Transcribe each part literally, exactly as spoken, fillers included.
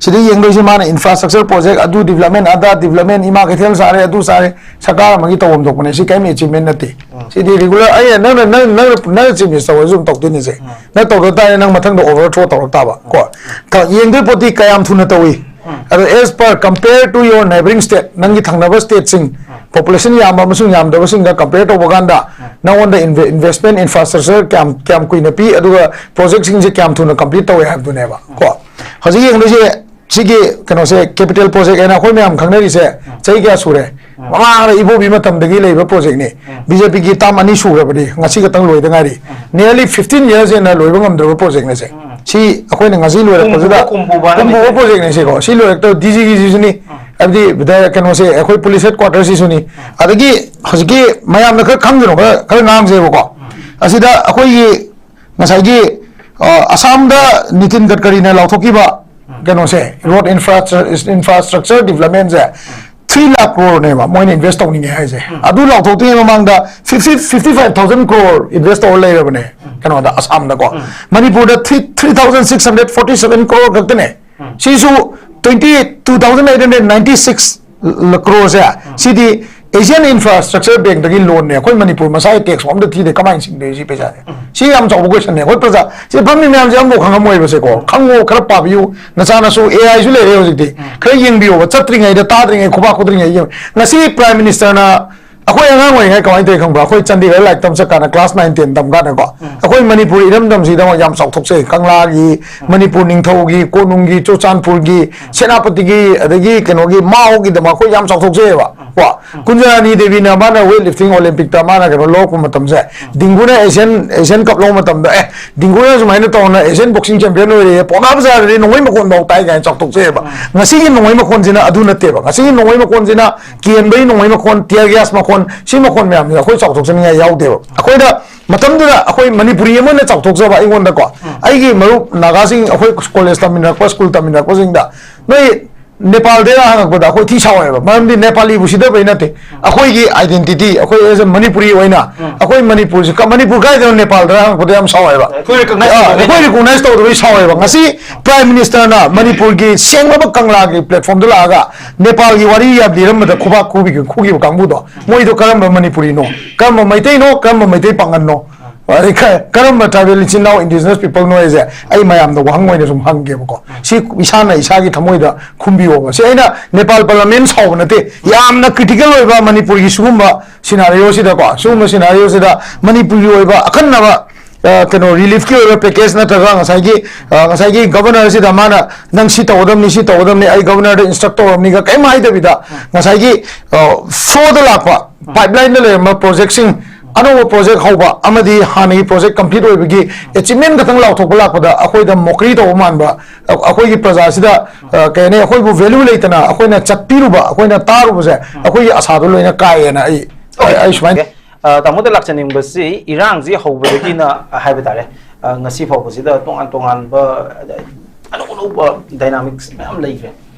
ꯁꯤꯗ ꯌꯦꯡꯗꯣꯏꯁꯦ ꯃꯥꯅ infrastructure project, ꯑꯗꯨ development, ꯑꯗꯥ development, ꯏꯃꯥ ꯀꯩꯊꯦꯜ ꯁꯥꯔꯦ, ꯑꯗꯨ ꯁꯥꯔꯦ, ꯁꯔꯀꯥꯔ ꯑꯃꯒꯤ ꯇꯧꯐꯝ ꯊꯣꯛꯄꯅꯦ꯫ ꯁꯤ ꯀꯔꯤꯝ achievement ꯅꯠꯇꯦ꯫ ꯁꯤꯗꯤ regular, ꯑꯩ, ꯅꯪꯅ, ꯅꯪ, ꯅꯪꯅ, ꯅꯪꯅ chief minister ꯑꯣꯏꯔꯁꯨ ꯑꯗꯨꯝ ꯇꯧꯗꯣꯏꯅꯤꯁꯦ꯫ ꯅꯪ ꯇꯧꯗ ꯇꯥꯔꯦ, ꯅꯪ ꯃꯊꯪꯗ overthrow ꯇꯧꯔꯛ ꯇꯥꯕ ꯀꯣ꯫ ꯌꯦꯡꯗꯣꯏ ꯄꯣꯠꯇꯤ ꯀꯌꯥꯝ ꯊꯨꯅ ꯇꯧꯏ꯫ ꯑꯗꯣ as per, compare to your neighbouring state, ꯅꯪꯒꯤ ꯊꯪꯅꯕ stateꯁꯤꯡ, population ꯌꯥꯝꯕ ꯑꯃꯁꯨꯡ ꯌꯥꯝꯗꯕꯁꯤꯡꯒ compare ꯇꯧꯕ ꯀꯥꯟꯗ, ꯅꯉꯣꯟꯗ inve-, investment infrastructure ꯀꯌꯥꯝ, ꯀꯌꯥꯝ ꯀꯨꯏꯅ ꯄꯤ, ꯑꯗꯨꯒ projectꯁꯤꯡꯁꯦ ꯀꯌꯥꯝ ꯊꯨꯅ complete ꯇꯧꯋꯦ ꯍꯥꯏꯕꯗꯨꯅꯦꯕ ꯀꯣ꯫ ꯍꯧꯖꯤꯛ ꯌꯦꯡꯗꯣꯏꯁꯦ ꯁꯤꯒꯤ ꯀꯩꯅꯣꯁꯦ, capital project ꯍꯥꯏꯅ ꯑꯩꯈꯣꯏ ꯃꯌꯥꯝ ꯈꯪꯅꯔꯤꯁꯦ ꯆꯍꯤ ꯀꯌꯥ ꯁꯨꯔꯦ? ꯃꯃꯥꯡꯗ ꯏꯕꯣꯕꯤ ꯃꯇꯝꯗꯒꯤ ꯂꯩꯕ projectꯅꯤ꯫ BJPꯒꯤ term ꯑꯅꯤ ꯁꯨꯈ꯭ꯔꯕꯅꯤ, ꯉꯁꯤ ꯈꯛꯇꯪ ꯂꯣꯏꯗ ꯉꯥꯏꯔꯤ꯫ Nearly fifteen years ꯍꯦꯟꯅ ꯂꯣꯏꯕ ꯉꯝꯗ꯭ꯔꯕ projectꯅꯦ ꯁꯦ꯫ ꯁꯤ ꯑꯩꯈꯣꯏꯅ ꯉꯁꯤ ꯂꯣꯏꯔꯛꯄꯁꯤꯗ ꯀꯨꯝꯕꯨ, ꯀꯨꯝꯕꯨ ꯍꯥꯏꯅ ꯀꯨꯝꯕꯨꯕ ꯂꯩꯖꯩ꯫ Projectꯅꯦ ꯁꯤꯀꯣ꯫ ꯁꯤ ꯂꯣꯏꯔꯛꯇꯕ DGꯒꯤꯁꯤꯁꯨꯅꯤ, ꯍꯥꯏꯕꯗꯤ ꯀꯩꯅꯣꯁꯦ, ꯑꯩꯈꯣꯏ police headquarterꯁꯤꯁꯨꯅꯤ꯫ ꯑꯗꯒꯤ ꯍꯧꯖꯤꯛꯀꯤ ꯃꯌꯥꯝꯅ ꯈꯔ ꯈꯪꯗꯅꯣ ꯈꯔ, ꯈꯔ ꯉꯥꯡꯖꯩꯕꯀꯣ꯫ ꯑꯁꯤꯗ ꯑꯩꯈꯣꯏꯒꯤ ꯉꯁꯥꯏꯒꯤ, ꯑ, ꯑꯁꯥꯝꯗ ꯅꯤꯇꯤꯟ ꯒꯗꯀꯔꯤꯅ ꯂꯥꯎꯊꯣꯛꯈꯤꯕ ꯀꯩꯅꯣꯁꯦ, road infrastructure, infrastructure developmentꯁꯦ three lakh croreꯅꯦꯕ ꯃꯣꯏꯅ invest ꯇꯧꯅꯤꯡꯉꯦ ꯍꯥꯏꯁꯦ꯫ ꯑꯗꯨ ꯂꯥꯎꯊꯣꯛꯇ꯭ꯔꯤꯉꯩ ꯃꯃꯥꯡꯗ fifty, fifty five thousand crore invest ꯇꯧꯔ ꯂꯩꯔꯕꯅꯦ ꯀꯩꯅꯣꯗ, ꯑꯁꯥꯝꯗꯀꯣ꯫ ꯃꯅꯤꯄꯨꯔꯗ three, three thousand six hundred forty seven crore ꯈꯛꯇꯅꯦ꯫ ꯁꯤꯁꯨ twenty, two thousand eight hundred ninety six crore ꯁꯦ, ꯁꯤꯗꯤ Asian Infrastructure Bankꯇꯒꯤ loanꯅꯦ꯫ ꯑꯩꯈꯣꯏ ꯃꯅꯤꯄꯨꯔ ꯃꯁꯥꯒꯤ tax ꯑꯝꯇ ꯊꯤꯗꯦ, ꯀꯃꯥꯏꯅ ꯁꯤꯡꯗꯣꯏ ꯁꯤ ꯄꯩꯁꯥꯁꯦ? ꯁꯤ ꯌꯥꯝ ꯆꯥꯎꯕ questionꯅꯦ꯫ ꯑꯩꯈꯣꯏ ꯄ꯭ꯔꯖꯥ, ꯁꯤ ꯐꯝꯃꯤ ꯃꯌꯥꯝꯁꯦ ꯑꯃꯐꯥꯎ ꯈꯪꯉꯝꯃꯣꯏꯕꯁꯦꯀꯣ꯫ ꯈꯪꯉꯣ, ꯈꯔ ꯄꯥꯕꯤꯌꯨ꯫ ꯅꯆꯥꯅꯁꯨ AIꯁꯨ ꯂꯩꯔꯦ ꯍꯧꯖꯤꯛꯇꯤ꯫ ꯈꯔ ꯌꯦꯡꯕꯤꯌꯣꯕ, ꯆꯠꯇ꯭ꯔꯤꯉꯩꯗ, ꯇꯥꯗ꯭ꯔꯤꯉꯩ, ꯈꯨꯕꯥꯛ ꯈꯨꯗ꯭ꯔꯤꯉꯩ ꯌꯦꯡꯉꯨ꯫ ꯉꯁꯤ Prime Ministerꯅ, ꯑꯩꯈꯣꯏ ꯑꯉꯥꯡ ꯑꯣꯏꯔꯤꯉꯩ ꯀꯃꯥꯏꯅ ꯇꯧꯋꯤ ꯈꯪꯕ꯭ꯔꯥ? ꯑꯩꯈꯣꯏ ꯆꯥꯟꯗꯤꯒꯔ ꯂꯥꯏꯔꯤꯛ ꯇꯝ ꯆꯠꯀꯥꯟꯗ class nine ten ꯇꯝ ꯀꯥꯟꯗꯀꯣ, ꯑꯩꯈꯣꯏ ꯃꯅꯤꯄꯨꯔ ꯏꯔꯝꯗꯝꯁꯤꯗꯃꯛ ꯌꯥꯝ ꯆꯥꯎꯊꯣꯛꯆꯩ꯫ ꯀꯪꯂꯥꯒꯤ, ꯃꯅꯤꯄꯨꯔ ꯅꯤꯡꯊꯧꯒꯤ, ꯀꯣꯅꯨꯡꯒꯤ, ꯆꯨꯔꯆꯥꯟꯄꯨꯔꯒꯤ, ꯁꯦꯅꯥꯄꯇꯤꯒꯤ, ꯑꯗꯒꯤ ꯀꯩꯅꯣꯒꯤ, ꯃꯥꯎꯒꯤꯗꯃꯛ ꯑꯩꯈꯣꯏ ꯌꯥꯝ ꯆꯥꯎꯊꯣꯛꯆꯩꯑꯕ꯫ ꯀꯣ, ꯀꯨꯟꯖꯔꯥꯅꯤ ꯗꯦꯕꯤꯅ ꯃꯥꯅ weight lifting Olympicꯇ ꯃꯥꯅ ꯀꯩꯅꯣ ꯂꯧꯔꯛꯄ ꯃꯇꯝꯁꯦ, ꯗꯤꯡꯒꯨꯅ Asian, Asian Cup ꯂꯧꯕ ꯃꯇꯝꯗ, "ꯑꯦ, ꯗꯤꯡꯒꯨꯅ ꯁꯨꯃꯥꯏꯅ ꯇꯧꯅ Asian boxing champion ꯑꯣꯏꯔꯦ, ꯄꯥꯎꯅꯥ ꯕꯖꯥꯔꯗꯗꯤ ꯅꯣꯡꯃꯩ ꯃꯈꯣꯟ ꯐꯥꯎ ꯇꯥꯏ" ꯀꯥꯏꯅ ꯆꯥꯎꯊꯣꯛꯆꯩꯑꯕ꯫ ꯉꯁꯤꯒꯤ ꯅꯣꯡꯃꯩ ꯃꯈꯣꯟꯁꯤꯅ ꯑꯗꯨ ꯅꯠꯇꯦꯕ꯫ ꯉꯁꯤꯒꯤ ꯅꯣꯡꯃꯩ ꯃꯈꯣꯟꯁꯤꯅ ꯀꯦꯟꯕꯒꯤ ꯅꯣꯡꯃꯩ ꯃꯈꯣꯟ, tear gas ꯃꯈꯣꯟ, ꯁꯤ ꯃꯈꯣꯟ ꯃꯌꯥꯝꯁꯤꯅ ꯑꯩꯈꯣꯏ ꯆꯥꯎꯊꯣꯛꯆꯅꯤꯡꯉꯥꯏ ꯌꯥꯎꯗꯦꯕ꯫ ꯑꯩꯈꯣꯏꯗ ꯃꯇꯝꯗꯨꯗ ꯑꯩꯈꯣꯏ ꯃꯅꯤꯄꯨꯔꯤ ꯑꯃ ꯑꯣꯏꯅ ꯆꯥꯎꯊꯣꯛꯆꯕ ꯑꯩꯉꯣꯟꯗꯀꯣ, ꯑꯩꯒꯤ ꯃꯔꯨꯞ ꯅꯥꯒꯥꯁꯤꯡ, ꯑꯩꯈꯣꯏ college ꯇꯝꯃꯤꯟꯅꯔꯛꯄ, school ꯇꯝꯃꯤꯟꯅꯔꯛꯄꯁꯤꯡꯗ, "ꯅꯣꯏ ꯅꯦꯄꯥꯜꯗꯩꯔ ꯍꯪꯉꯛꯄꯗ ꯑꯩꯈꯣꯏ ꯊꯤ ꯁꯥꯎꯋꯦꯕ꯫ ꯃꯔꯝꯗꯤ ꯅꯦꯄꯥꯂꯤꯕꯨ ꯁꯤꯗꯕꯩ ꯅꯠꯇꯦ, ꯑꯩꯈꯣꯏꯒꯤ identity, ꯑꯩꯈꯣꯏ as a ꯃꯅꯤꯄꯨꯔꯤ ꯑꯣꯏꯅ ꯑꯩꯈꯣꯏ ꯃꯅꯤꯄꯨꯔꯁꯦ ꯀ-, ꯃꯅꯤꯄꯨꯔ ꯀꯥꯏꯗꯅꯣ ꯅꯦꯄꯥꯜꯗꯔ ꯍꯪꯉꯛꯄꯗ ꯌꯥꯝ ꯁꯥꯎꯋꯦꯕ꯫ ꯑꯩꯈꯣꯏ recognize ꯑ, ꯇꯧꯗꯕꯩ ꯑꯩꯈꯣꯏ recognize ꯇꯧꯗꯕꯩ ꯁꯥꯎꯋꯦꯕ꯫ ꯉꯁꯤ Prime Ministerꯅ ꯃꯅꯤꯄꯨꯔꯒꯤ ꯁꯦꯡꯂꯕ ꯀꯪꯂꯥꯒꯤ platformꯗ ꯂꯥꯛꯑꯒ ꯅꯦꯄꯥꯜꯒꯤ ꯋꯥꯔꯤ ꯌꯥꯝ ꯂꯤꯔꯝꯕꯗ ꯈꯨꯕꯥꯛ ꯈꯨꯕꯤꯈꯤꯕ, ꯈꯨꯈꯤꯕ ꯀꯥꯡꯕꯨꯗꯣ, ꯃꯣꯏꯗꯣ ꯀꯔꯝꯕ ꯃꯅꯤꯄꯨꯔꯤꯅꯣ, ꯀꯔꯝꯕ ꯃꯩꯇꯩꯅꯣ, ꯀꯔꯝꯕ ꯃꯩꯇꯩ ꯄꯥꯡꯒꯜꯅꯣ, ꯑꯗꯩ ꯈ-, ꯀꯔꯝꯕ tribal ꯏꯆꯤꯟ ꯏꯅꯥꯎ indigenous peopleꯅꯣ ꯍꯥꯏꯁꯦ ꯑꯩ ꯃꯌꯥꯝꯗ ꯋꯥꯍꯪ ꯑꯣꯏꯅ ꯁꯨꯝ ꯍꯪꯒꯦꯕꯀꯣ꯫ ꯁꯤ ꯏꯁꯥꯅ ꯏꯁꯥꯒꯤ ꯊꯃꯣꯏꯗ ꯈꯨꯝꯕꯤꯌꯣꯕ꯫ ꯁꯤ ꯑꯩꯅ ꯅꯦꯄꯥꯜ parliament ꯁꯥꯎꯕ ꯅꯠꯇꯦ, ꯌꯥꯝꯅ critical ꯑꯣꯏꯕ ꯃꯅꯤꯄꯨꯔꯒꯤ ꯁꯤꯒꯨꯝꯕ scenarioꯁꯤꯗꯀꯣ, ꯁꯤꯒꯨꯝꯕ scenarioꯁꯤꯗ ꯃꯅꯤꯄꯨꯔꯒꯤ ꯑꯣꯏꯕ ꯑꯈꯟꯅꯕ, ꯑ, ꯀꯩꯅꯣ, reliefꯀꯤ ꯑꯣꯏꯕ package ꯅꯠꯇ꯭ꯔꯒ ꯉꯁꯥꯏꯒꯤ, ꯑ, ꯉꯁꯥꯏꯒꯤ Governorꯁꯤꯗ ꯃꯥꯅ ꯅꯪ ꯁꯤ ꯇꯧꯒꯗꯕꯅꯤ, ꯁꯤ ꯇꯧꯒꯗꯕꯅꯤ, ꯑꯩ Governorꯗ instruct ꯇꯧꯔꯕꯅꯤꯒ ꯀꯩꯝ ꯍꯥꯏꯗꯕꯤꯗ ꯉꯁꯥꯏꯒꯤ, ꯑ, flowꯗ ꯂꯥꯛꯄ, pipelineꯗ ꯂꯩꯔꯝꯕ projectꯁꯤꯡ, ꯑꯅꯧꯕ project ꯍꯧꯕ ꯑꯃꯗꯤ ꯍꯥꯟꯅꯒꯤ project complete ꯑꯣꯏꯕꯒꯤ achievement ꯈꯛꯇꯪ ꯂꯥꯎꯊꯣꯛꯄ ꯂꯥꯛꯄꯗ ꯑꯩꯈꯣꯏꯗ mockery ꯇꯧꯕ ꯃꯥꯟꯕ, ꯑ-, ꯑꯩꯈꯣꯏꯒꯤ ꯄ꯭ꯔꯖꯥꯁꯤꯗ, ꯑ, ꯀꯩ ꯍꯥꯏꯅꯤ, ꯑꯩꯈꯣꯏꯕꯨ value ꯂꯩꯇꯅ ꯑꯩꯈꯣꯏꯅ ꯆꯠꯄꯤꯔꯨꯕ, ꯑꯩꯈꯣꯏꯅ ꯇꯥꯔꯨꯕꯁꯦ ꯑꯩꯈꯣꯏꯒꯤ ꯑꯁꯥꯗꯣ ꯂꯣꯏꯅ ꯀꯥꯏꯌꯦꯅ ꯑꯩ, ꯑꯩ, ꯑꯩ ꯁꯨꯃꯥꯏꯅ ꯑ, ꯇꯥꯃꯣꯗ ꯂꯥꯛꯆꯅꯤꯡꯕꯁꯤ ꯏꯔꯥꯡꯁꯤ ꯍꯧꯕꯗꯒꯤꯅ ꯍꯥꯏꯕ ꯇꯥꯔꯦ, ꯑ, ꯉꯁꯤ ꯐꯥꯎꯕꯁꯤꯗ ꯇꯣꯉꯥꯟ ꯇꯣꯉꯥꯟꯕ, ꯑ, ꯑꯅꯧ ꯑꯅꯧꯕ dynamics ꯃꯌꯥꯝ ꯂꯩꯈ꯭ꯔꯦ꯫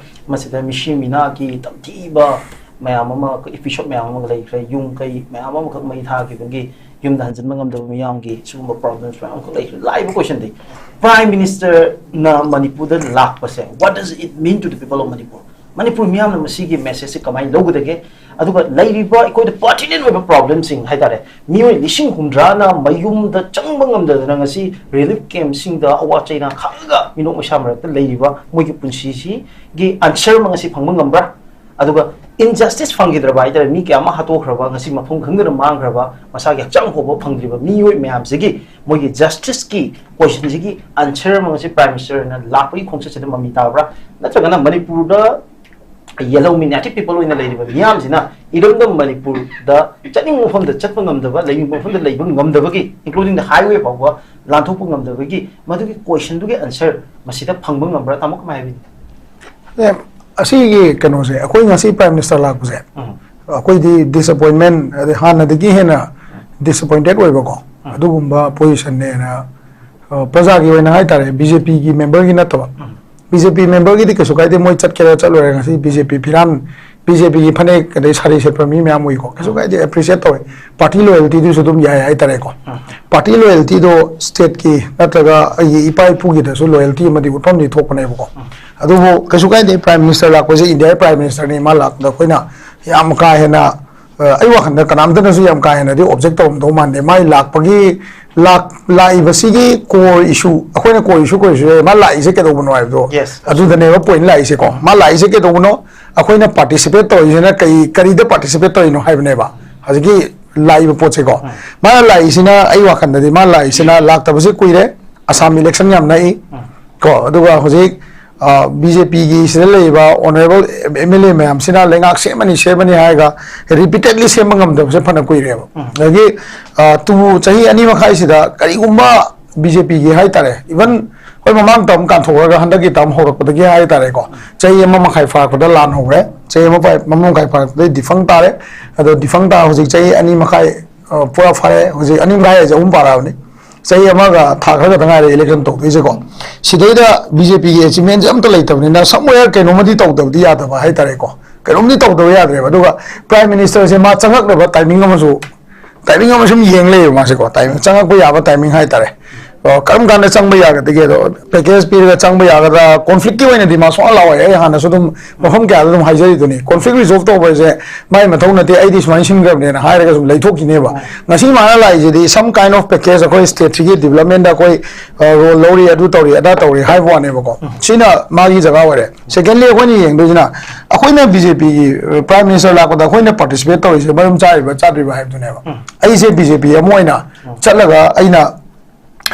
ꯃꯁꯤꯗ ꯃꯤꯁꯤ ꯃꯤꯅꯥꯒꯤ ꯇꯝꯊꯤꯕ ꯃꯌꯥꯝ ꯑꯃ, episode ꯃꯌꯥꯝ ꯑꯃ ꯂꯩꯈ꯭ꯔꯦ꯫ ꯌꯨꯝ ꯀꯩ ꯃꯌꯥꯝ ꯑꯃꯈꯛ ꯃꯩ ꯊꯥꯈꯤꯕꯒꯤ ꯌꯨꯝꯗ ꯍꯟꯖꯤꯟꯕ ꯉꯝꯗꯕ ꯃꯤꯌꯥꯝꯒꯤ ꯁꯤꯒꯨꯝꯕ problems ꯃꯌꯥꯝ ꯑꯃꯈꯛ ꯂꯩꯈ꯭ꯔꯦ꯫ ꯂꯥꯛꯏꯕ questionꯗꯤ, Prime Ministerꯅ ꯃꯅꯤꯄꯨꯔꯗ ꯂꯥꯛꯄꯁꯦ, what does it mean to the people of Manipur? Manipur ꯃꯤꯌꯥꯝꯅ ꯃꯁꯤꯒꯤ messageꯁꯦ ꯀꯃꯥꯏꯅ ꯂꯧꯒꯗꯒꯦ? ꯑꯗꯨꯒ ꯂꯩꯔꯤꯕ ꯑꯩꯈꯣꯏꯗ pertinent ꯑꯣꯏꯕ problemꯁꯤꯡ ꯍꯥꯏꯇꯥꯔꯦ, ꯃꯤꯑꯣꯏ ꯂꯤꯁꯤꯡ ꯍꯨꯝꯗ꯭ꯔꯥꯅ ꯃꯌꯨꯝꯗ ꯆꯪꯕ ꯉꯝꯗꯗꯅ ꯉꯁꯤ relief campꯁꯤꯡꯗ ꯑꯋꯥ ꯆꯩꯅꯥ ꯈꯥꯡꯉꯒ ꯃꯤꯅꯣꯛ ꯃꯩꯁꯥ ꯃꯔꯛꯇ ꯂꯩꯔꯤꯕ ꯃꯣꯏꯒꯤ ꯄꯨꯟꯁꯤꯁꯤꯒꯤ answer ꯑꯃ ꯉꯁꯤ ꯐꯪꯕ ꯉꯝꯕ꯭ꯔꯥ? ꯑꯗꯨꯒ injustice ꯐꯪꯈꯤꯗ꯭ꯔꯕ ꯍꯥꯏꯇꯥꯔꯦ, ꯃꯤ ꯀꯌꯥ ꯑꯃ ꯍꯥꯠꯇꯣꯛꯈ꯭ꯔꯕ, ꯉꯁꯤ ꯃꯐꯝ ꯈꯪꯗꯅ ꯃꯥꯡꯈ꯭ꯔꯕ, ꯃꯁꯥꯒꯤ ꯍꯛꯆꯥꯡ ꯐꯥꯎꯕ ꯐꯪꯗ꯭ꯔꯤꯕ ꯃꯤꯑꯣꯏ ꯃꯌꯥꯝꯁꯤꯒꯤ ꯃꯣꯏꯒꯤ justiceꯀꯤ questionꯁꯤꯒꯤ answer ꯑꯃ ꯉꯁꯤ Prime Ministerꯅ ꯂꯥꯛꯄꯒꯤ ꯈꯣꯡꯆꯠꯁꯤꯗ ꯃꯃꯤ ꯇꯥꯕ꯭ꯔꯥ? ꯅꯠꯇ꯭ꯔꯒꯅ ꯃꯅꯤꯄꯨꯔꯗ yellow minated people ꯑꯣꯏꯅ ꯂꯩꯔꯤꯕ ꯃꯤꯌꯥꯝꯁꯤꯅ ꯏꯔꯝꯗꯝ ꯃꯅꯤꯄꯨꯔꯗ ꯆꯠꯅꯤꯡꯕ ꯃꯐꯝꯗ ꯆꯠꯄ ꯉꯝꯗꯕ, ꯂꯩꯅꯤꯡꯕ ꯃꯐꯝꯗ ꯂꯩꯕ ꯉꯝꯗꯕꯒꯤ, including the highway ꯐꯥꯎꯕ ꯂꯥꯟꯊꯣꯛꯄ ꯉꯝꯗꯕꯒꯤ ꯃꯗꯨꯒꯤ questionꯗꯨꯒꯤ answer ꯃꯁꯤꯗ ꯐꯪꯕ ꯉꯝꯕ꯭ꯔꯥ? ꯇꯥꯃꯣ ꯀꯃꯥꯏ ꯍꯥꯏꯕꯤꯅꯤ? ꯑꯦ, ꯑꯁꯤꯒꯤ ꯀꯩꯅꯣꯁꯦ, ꯑꯩꯈꯣꯏ ꯉꯁꯤ Prime Minister ꯂꯥꯛꯄꯁꯦ, ꯎꯝ꯫ ꯑꯩꯈꯣꯏꯗꯤ disappointment, ꯑꯗꯩ ꯍꯥꯟꯅꯗꯒꯤ ꯍꯦꯟꯅ disappointed ꯑꯣꯏꯕꯀꯣ, ꯑꯗꯨꯒꯨꯝꯕ positionꯅꯦꯅ, ꯑ, ꯄ꯭ꯔꯖꯥꯒꯤ ꯑꯣꯏꯅ ꯍꯥꯏꯇꯥꯔꯦ, BJPꯒꯤ memberꯒꯤ ꯅꯠꯇꯕ, ꯕꯤ ꯖꯦ ꯄꯤ ꯃꯦꯝꯕꯔꯒꯤꯗꯤ ꯀꯩꯁꯨ ꯀꯥꯏꯗꯦ, ꯃꯣꯏ ꯆꯠꯀꯦꯔꯥ ꯆꯠꯂꯣꯏꯔꯥ, ꯉꯁꯤ ꯕꯤ ꯖꯦ ꯄꯤ ꯐꯤꯔꯥꯟ, ꯕꯤ ꯖꯦ ꯄꯤꯒꯤ ꯐꯅꯦꯛ ꯑꯗꯩ ꯁꯥꯔꯤ ꯁꯦꯠꯄ ꯃꯤ ꯃꯌꯥꯝ ꯎꯏꯀꯣ, ꯀꯩꯁꯨ ꯀꯥꯏꯗꯦ, ꯑꯦꯄ꯭ꯔꯤꯁꯤꯌꯦꯠ ꯇꯧꯋꯦ꯫ ꯄꯥꯔꯇꯤ ꯂꯣꯌꯦꯜꯇꯤꯗꯨꯁꯨ ꯑꯗꯨꯝ ꯌꯥꯏ ꯍꯥꯏꯇꯥꯔꯦꯀꯣ꯫ ꯄꯥꯔꯇꯤ ꯂꯣꯌꯦꯜꯇꯤꯗꯣ ꯁ꯭ꯇꯦꯠꯀꯤ ꯅꯠꯇ꯭ꯔꯒ ꯑꯩꯒꯤ ꯏꯄꯥ ꯏꯄꯨꯒꯤꯗꯁꯨ ꯂꯣꯌꯦꯜꯇꯤ ꯑꯃꯗꯤ ꯎꯠꯐꯝꯗꯤ ꯊꯣꯛꯄꯅꯦꯕꯀꯣ꯫ ꯑꯗꯨꯕꯨ ꯀꯩꯁꯨ ꯀꯥꯏꯗꯦ, ꯄ꯭ꯔꯥꯏꯝ ꯃꯤꯅꯤꯁꯇꯔ ꯂꯥꯛꯄꯁꯦ ꯏꯟꯗꯤꯌꯥꯒꯤ ꯄ꯭ꯔꯥꯏꯝ ꯃꯤꯅꯤꯁꯇꯔꯅꯤ, ꯃꯥ ꯂꯥꯛꯄꯗ ꯑꯩꯈꯣꯏꯅ ꯌꯥꯝ ꯀꯥ ꯍꯦꯟꯅ, ꯑ, ꯑꯩ ꯋꯥꯈꯜꯗ ꯀꯅꯥꯝꯇꯅꯁꯨ ꯌꯥꯝ ꯀꯥ ꯍꯦꯟꯅꯗꯤ ꯑꯣꯕꯖꯦꯛ ꯇꯧꯔꯝꯗꯧ ꯃꯥꯟꯗꯦ꯫ ꯃꯥꯏ ꯂꯥꯛꯄꯒꯤ, ꯂꯥꯛ-, ꯂꯥꯛꯏꯕꯁꯤꯒꯤ core issue, ꯑꯩꯈꯣꯏꯅ core issue, core issue ꯃꯥ ꯂꯥꯛꯏꯁꯦ ꯀꯩꯗꯧꯕꯅꯣ ꯍꯥꯏꯕꯗꯣ, Yes. ꯑꯗꯨꯗꯅꯦꯕ ꯄꯣꯏꯟ ꯂꯥꯛꯏꯁꯦꯀꯣ꯫ ꯃꯥ ꯂꯥꯛꯏꯁꯦ ꯀꯩꯗꯧꯕꯅꯣ, ꯑꯩꯈꯣꯏꯅ ꯄꯥꯔꯇꯤꯁꯤꯄꯦꯠ ꯇꯧꯔꯤꯁꯤꯅ ꯀꯩ, ꯀꯔꯤꯗ ꯄꯥꯔꯇꯤꯁꯤꯄꯦꯠ ꯇꯧꯔꯤꯅꯣ ꯍꯥꯏꯕꯅꯦꯕ ꯍꯧꯖꯤꯛꯀꯤ ꯂꯥꯛꯏꯕ ꯄꯣꯠꯁꯦꯀꯣ꯫ ꯃꯥꯅ ꯂꯥꯛꯏꯁꯤꯅ ꯑꯩ ꯋꯥꯈꯜꯗꯗꯤ ꯃꯥ ꯂꯥꯛꯏꯁꯤꯅ ꯂꯥꯛꯇꯕꯁꯦ ꯀꯨꯏꯔꯦ, ꯑꯁꯥꯝ ꯏꯂꯦꯛꯁꯟ ꯌꯥꯝ ꯅꯛꯏ ꯀꯣ, ꯑꯗꯨꯒ ꯍꯧꯖꯤꯛ ꯕꯤ ꯖꯦ ꯄꯤꯒꯤ ꯁꯤꯗ ꯂꯩꯔꯤꯕ ꯑꯣꯅꯔꯦꯕꯜ ꯑꯦꯝ ꯑꯦꯜ ꯑꯦ ꯃꯌꯥꯝꯁꯤꯅ ꯂꯩꯉꯥꯛ ꯁꯦꯝꯃꯅꯤ ꯁꯦꯝꯃꯅꯤ ꯍꯥꯏꯔꯒ ꯔꯤꯄꯤꯇꯦꯗꯂꯤ ꯁꯦꯝꯕ ꯉꯝꯗꯕꯁꯦ ꯐꯅ ꯀꯨꯏꯔꯦꯕ꯫ ꯑꯗꯒꯤ, ꯑ, ꯇꯨ ꯆꯍꯤ ꯑꯅꯤ ꯃꯈꯥꯏꯁꯤꯗ ꯀꯔꯤꯒꯨꯝꯕ ꯕꯤ ꯖꯦ ꯄꯤꯒꯤ ꯍꯥꯏꯇꯥꯔꯦ, ꯏꯚꯟ ꯑꯩꯈꯣꯏ ꯃꯃꯥꯡ ꯇꯔꯝ ꯀꯥꯟꯊꯣꯛꯈ꯭ꯔꯒ ꯍꯟꯗꯛꯀꯤ ꯇꯔꯝ ꯍꯧꯔꯛꯄꯗꯒꯤ ꯍꯥꯏꯇꯥꯔꯦꯀꯣ, ꯆꯍꯤ ꯑꯃ ꯃꯈꯥꯏ ꯐꯥꯔꯛꯄꯗ ꯂꯥꯟ ꯍꯧꯔꯦ, ꯆꯍꯤ ꯑꯃ ꯐꯥ-, ꯑꯃ ꯃꯈꯥꯏ ꯐꯥꯔꯛꯄꯗꯒꯤ ꯗꯤꯐꯪ ꯇꯥꯔꯦ꯫ ꯑꯗꯣ ꯗꯤꯐꯪ ꯇꯥ ꯍꯧꯖꯤꯛ ꯆꯍꯤ ꯑꯅꯤ ꯃꯈꯥꯏ, ꯑ, ꯄꯨꯔꯥ ꯐꯥꯔꯦ꯫ ꯍꯧꯖꯤꯛ ꯑꯅꯤ ꯃꯈꯥꯏ ꯍꯥꯏꯁꯦ ꯑꯍꯨꯝ ꯄꯥꯔꯛꯑꯕꯅꯤ꯫ ꯆꯍꯤ ꯑꯃꯒ ꯊꯥ ꯈꯔ ꯈꯛꯇ ꯉꯥꯏꯔꯦ ꯏꯂꯦꯛꯁꯟ ꯇꯧꯗꯣꯏꯁꯦꯀꯣ꯫ ꯁꯤꯗꯩꯗ ꯕꯤ ꯖꯦ ꯄꯤꯒꯤ ꯑꯦꯆꯤꯞꯃꯦꯟꯁꯦ ꯑꯝꯇ ꯂꯩꯇꯕꯅꯤꯅ, ꯁꯝꯋꯦꯌꯔ ꯀꯩꯅꯣꯝꯃꯗꯤ ꯇꯧꯗꯕꯗꯤ ꯌꯥꯗꯕ ꯍꯥꯏꯇꯥꯔꯦꯀꯣ꯫ ꯀꯩꯅꯣꯝꯗꯤ ꯇꯧꯗꯕ ꯌꯥꯗ꯭ꯔꯦꯕ꯫ ꯑꯗꯨꯒ ꯄ꯭ꯔꯥꯏꯝ ꯃꯤꯅꯤꯁꯇꯔꯁꯦ ꯃꯥ ꯆꯪꯉꯛꯅꯕ ꯇꯥꯏꯃꯤꯡ ꯑꯃꯁꯨ, ꯇꯥꯏꯃꯤꯡ ꯑꯃ ꯁꯨꯝ ꯌꯦꯡ ꯂꯩꯌꯦꯕ ꯃꯥꯁꯦꯀꯣ, ꯇꯥꯏꯃꯤꯡ, ꯆꯪꯉꯛꯄ ꯌꯥꯕ ꯇꯥꯏꯃꯤꯡ ꯍꯥꯏꯇꯥꯔꯦ꯫ ꯑꯣ, ꯀꯔꯝ ꯀꯥꯟꯗ ꯆꯪꯕ ꯌꯥꯒꯗꯒꯦ? ꯑꯗꯣ ꯄꯦꯀꯦꯖ ꯄꯤꯔꯒ ꯆꯪꯕ ꯌꯥꯒꯗ꯭ꯔꯥ? ꯀꯣꯟꯐ꯭ꯂꯤꯛꯀꯤ ꯑꯣꯏꯅꯗꯤ ꯃꯥ ꯁꯨꯡꯂꯥꯛ ꯂꯥꯛꯑꯣꯏ꯫ ꯑꯩ ꯍꯥꯟꯅꯁꯨ ꯑꯗꯨꯝ ꯃꯐꯝ ꯀꯌꯥꯗ ꯑꯗꯨꯝ ꯍꯥꯏꯖꯔꯤꯗꯨꯅꯤ, ꯀꯣꯟꯐ꯭ꯂꯤꯛ ꯔꯤꯖꯣꯜꯕ ꯇꯧꯕ ꯍꯥꯏꯁꯦ ꯃꯥꯏ ꯃꯊꯧ ꯅꯠꯇꯦ, ꯑꯩꯗꯤ ꯁꯨꯃꯥꯏꯅ ꯁꯤꯟꯈ꯭ꯔꯕꯅꯦꯅ ꯍꯥꯏꯔꯒ ꯁꯨꯝ ꯂꯩꯊꯣꯛꯈꯤꯅꯦꯕ꯫ ꯉꯁꯤ ꯃꯥꯅ ꯂꯥꯛꯏꯁꯤꯗꯤ some kind of package, ꯑꯩꯈꯣꯏ ꯁ꯭ꯇꯦꯠꯁꯤꯒꯤ ꯗꯤꯕꯂꯞꯃꯦꯟꯗ ꯑꯩꯈꯣꯏ, ꯑ, ꯔꯣꯜ ꯂꯧꯔꯤ, ꯑꯗꯨ ꯇꯧꯔꯤ, ꯑꯗꯥ ꯇꯧꯔꯤ ꯍꯥꯏꯕ ꯋꯥꯅꯦꯕꯀꯣ꯫ ꯁꯤꯅ ꯃꯥꯒꯤ ꯖꯒꯥ ꯑꯣꯏꯔꯦ꯫ ꯁꯦꯀꯦꯟꯂꯤ, ꯑꯩꯈꯣꯏꯅ ꯌꯦꯡꯗꯣꯏꯁꯤꯅ ꯑꯩꯈꯣꯏꯅ ꯕꯤ ꯖꯦ ꯄꯤꯒꯤ ꯄ꯭ꯔꯥꯏꯝ ꯃꯤꯅꯤꯁꯇꯔ ꯂꯥꯛꯄꯗ ꯑꯩꯈꯣꯏꯅ ꯄꯥꯔꯇꯤꯁꯤꯄꯦꯠ ꯇꯧꯔꯤꯁꯦ ꯃꯔꯝ ꯆꯥꯔꯤꯕ꯭ꯔꯥ ꯆꯥꯗ꯭ꯔꯤꯕ꯭ꯔꯥ ꯍꯥꯏꯕꯗꯨꯅꯦꯕ꯫ ꯑꯩꯁꯦ ꯕꯤ ꯖꯦ ꯄꯤ ꯑꯃ ꯑꯣꯏꯅ ꯆꯠꯂꯒ ꯑꯩꯅ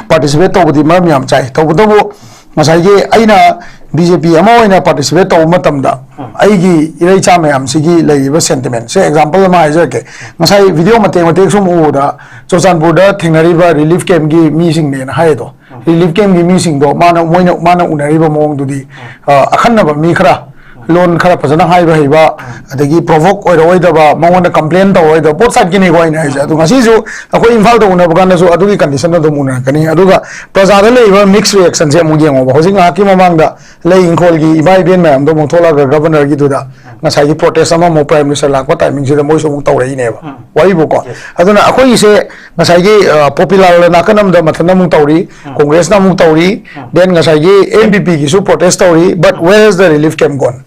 ꯄꯥꯔꯇꯤꯁꯤꯄꯦꯠ ꯇꯧꯕꯗꯤ ꯃꯔꯝ ꯌꯥꯝ ꯆꯥꯏ꯫ ꯇꯧꯕꯇꯕꯨ ꯉꯁꯥꯏꯒꯤ ꯑꯩꯅ ꯕꯤ ꯖꯦ ꯄꯤ ꯑꯃ ꯑꯣꯏꯅ ꯄꯥꯔꯇꯤꯁꯤꯄꯦꯠ ꯇꯧꯕ ꯃꯇꯝꯗ ꯑꯩꯒꯤ ꯏꯔꯩꯆꯥ ꯃꯌꯥꯝꯁꯤꯒꯤ ꯂꯩꯔꯤꯕ ꯁꯦꯟꯇꯤꯃꯦꯟꯁꯦ ꯑꯦꯛꯖꯥꯝꯄꯜ ꯑꯃ ꯍꯥꯏꯖꯔꯛꯀꯦ꯫ ꯉꯁꯥꯏ ꯚꯤꯗꯤꯑꯣ ꯃꯇꯦꯛ ꯃꯇꯦꯛ ꯁꯨꯝ ꯎꯕꯗ ꯆꯨꯔꯆꯥꯟꯄꯨꯔꯗ ꯊꯦꯡꯅꯔꯤꯕ ꯔꯤꯂꯤꯐ ꯀꯦꯝꯞꯀꯤ ꯃꯤꯁꯤꯡꯅꯦꯅ ꯍꯥꯏꯌꯦꯗꯣ꯫ ꯔꯤꯂꯤꯐ ꯀꯦꯝꯞꯀꯤ ꯃꯤꯁꯤꯡꯗꯣ ꯃꯥꯅ, ꯃꯣꯏꯅ, ꯃꯥꯅ ꯎꯅꯔꯤꯕ ꯃꯑꯣꯡꯗꯨꯗꯤ, ꯑ, ꯑꯈꯟꯅꯕ ꯃꯤ ꯈꯔ, ꯂꯣꯟ ꯈꯔ ꯐꯖꯅ ꯍꯥꯏꯕ ꯍꯩꯕ, ꯑꯗꯒꯤ ꯄ꯭ꯔꯣꯚꯣꯛ ꯑꯣꯏꯔꯛꯑꯣꯏꯗꯕ, ꯃꯉꯣꯟꯗ ꯀꯝꯄ꯭ꯂꯦꯟ ꯇꯧꯔꯛꯑꯣꯏꯗꯕ, ꯕꯣꯠ ꯁꯥꯏꯠꯀꯤꯅꯤꯀꯣ ꯑꯩꯅ ꯍꯥꯏꯁꯦ꯫ ꯑꯗꯣ ꯉꯁꯤꯁꯨ ꯑꯩꯈꯣꯏ ꯏꯝꯐꯥꯜꯗ ꯎꯅꯕ ꯀꯥꯟꯗꯁꯨ ꯑꯗꯨꯒꯤ ꯀꯟꯗꯤꯁꯟꯗꯣ ꯑꯗꯨꯝ ꯎꯅꯔꯛꯀꯅꯤ꯫ ꯑꯗꯨꯒ ꯄ꯭ꯔꯖꯥꯗ ꯂꯩꯔꯤꯕ ꯃꯤꯛꯁ ꯔꯤꯌꯦꯛꯁꯟꯁꯦ ꯑꯃꯨꯛ ꯌꯦꯡꯉꯣꯕ꯫ ꯍꯧꯖꯤꯛ ꯉꯥꯏꯍꯥꯛꯀꯤ ꯃꯃꯥꯡꯗ ꯂꯩ ꯏꯪꯈꯣꯜꯒꯤ ꯏꯃꯥ ꯏꯕꯦꯟ ꯃꯌꯥꯝꯗꯣ ꯑꯃꯨꯛ ꯊꯣꯛꯂꯛꯑꯒ ꯒꯚꯔꯅꯔꯒꯤꯗꯨꯗ ꯉꯁꯥꯏꯒꯤ ꯄ꯭ꯔꯣꯇꯦꯁ ꯑꯃꯃꯨꯛ ꯄ꯭ꯔꯥꯏꯝ ꯃꯤꯅꯤꯁꯇꯔ ꯂꯥꯛꯄ ꯇꯥꯏꯃꯤꯡꯁꯤꯗ ꯃꯣꯏꯁꯨ ꯑꯃꯨꯛ ꯇꯧꯔꯛꯏꯅꯦꯕ꯫ ꯋꯥꯔꯤꯕꯨꯀꯣ꯫ ꯑꯗꯨꯅ ꯑꯩꯈꯣꯏꯒꯤꯁꯦ ꯉꯁꯥꯏꯒꯤ ꯄꯣꯄꯨꯂꯔ ꯅꯥꯀꯟ ꯑꯃꯗ ꯃꯊꯟꯇ ꯑꯃꯨꯛ ꯇꯧꯔꯤ, ꯀꯣꯡꯒ꯭ꯔꯦꯁꯅ ꯑꯃꯨꯛ ꯇꯧꯔꯤ, ꯗꯦꯟ ꯉꯁꯥꯏꯒꯤ ꯑꯦꯟ ꯄꯤ ꯄꯤꯒꯤꯁꯨ ꯄ꯭ꯔꯣꯇꯦꯁ ꯇꯧꯔꯤ, but where is the relief camp gone?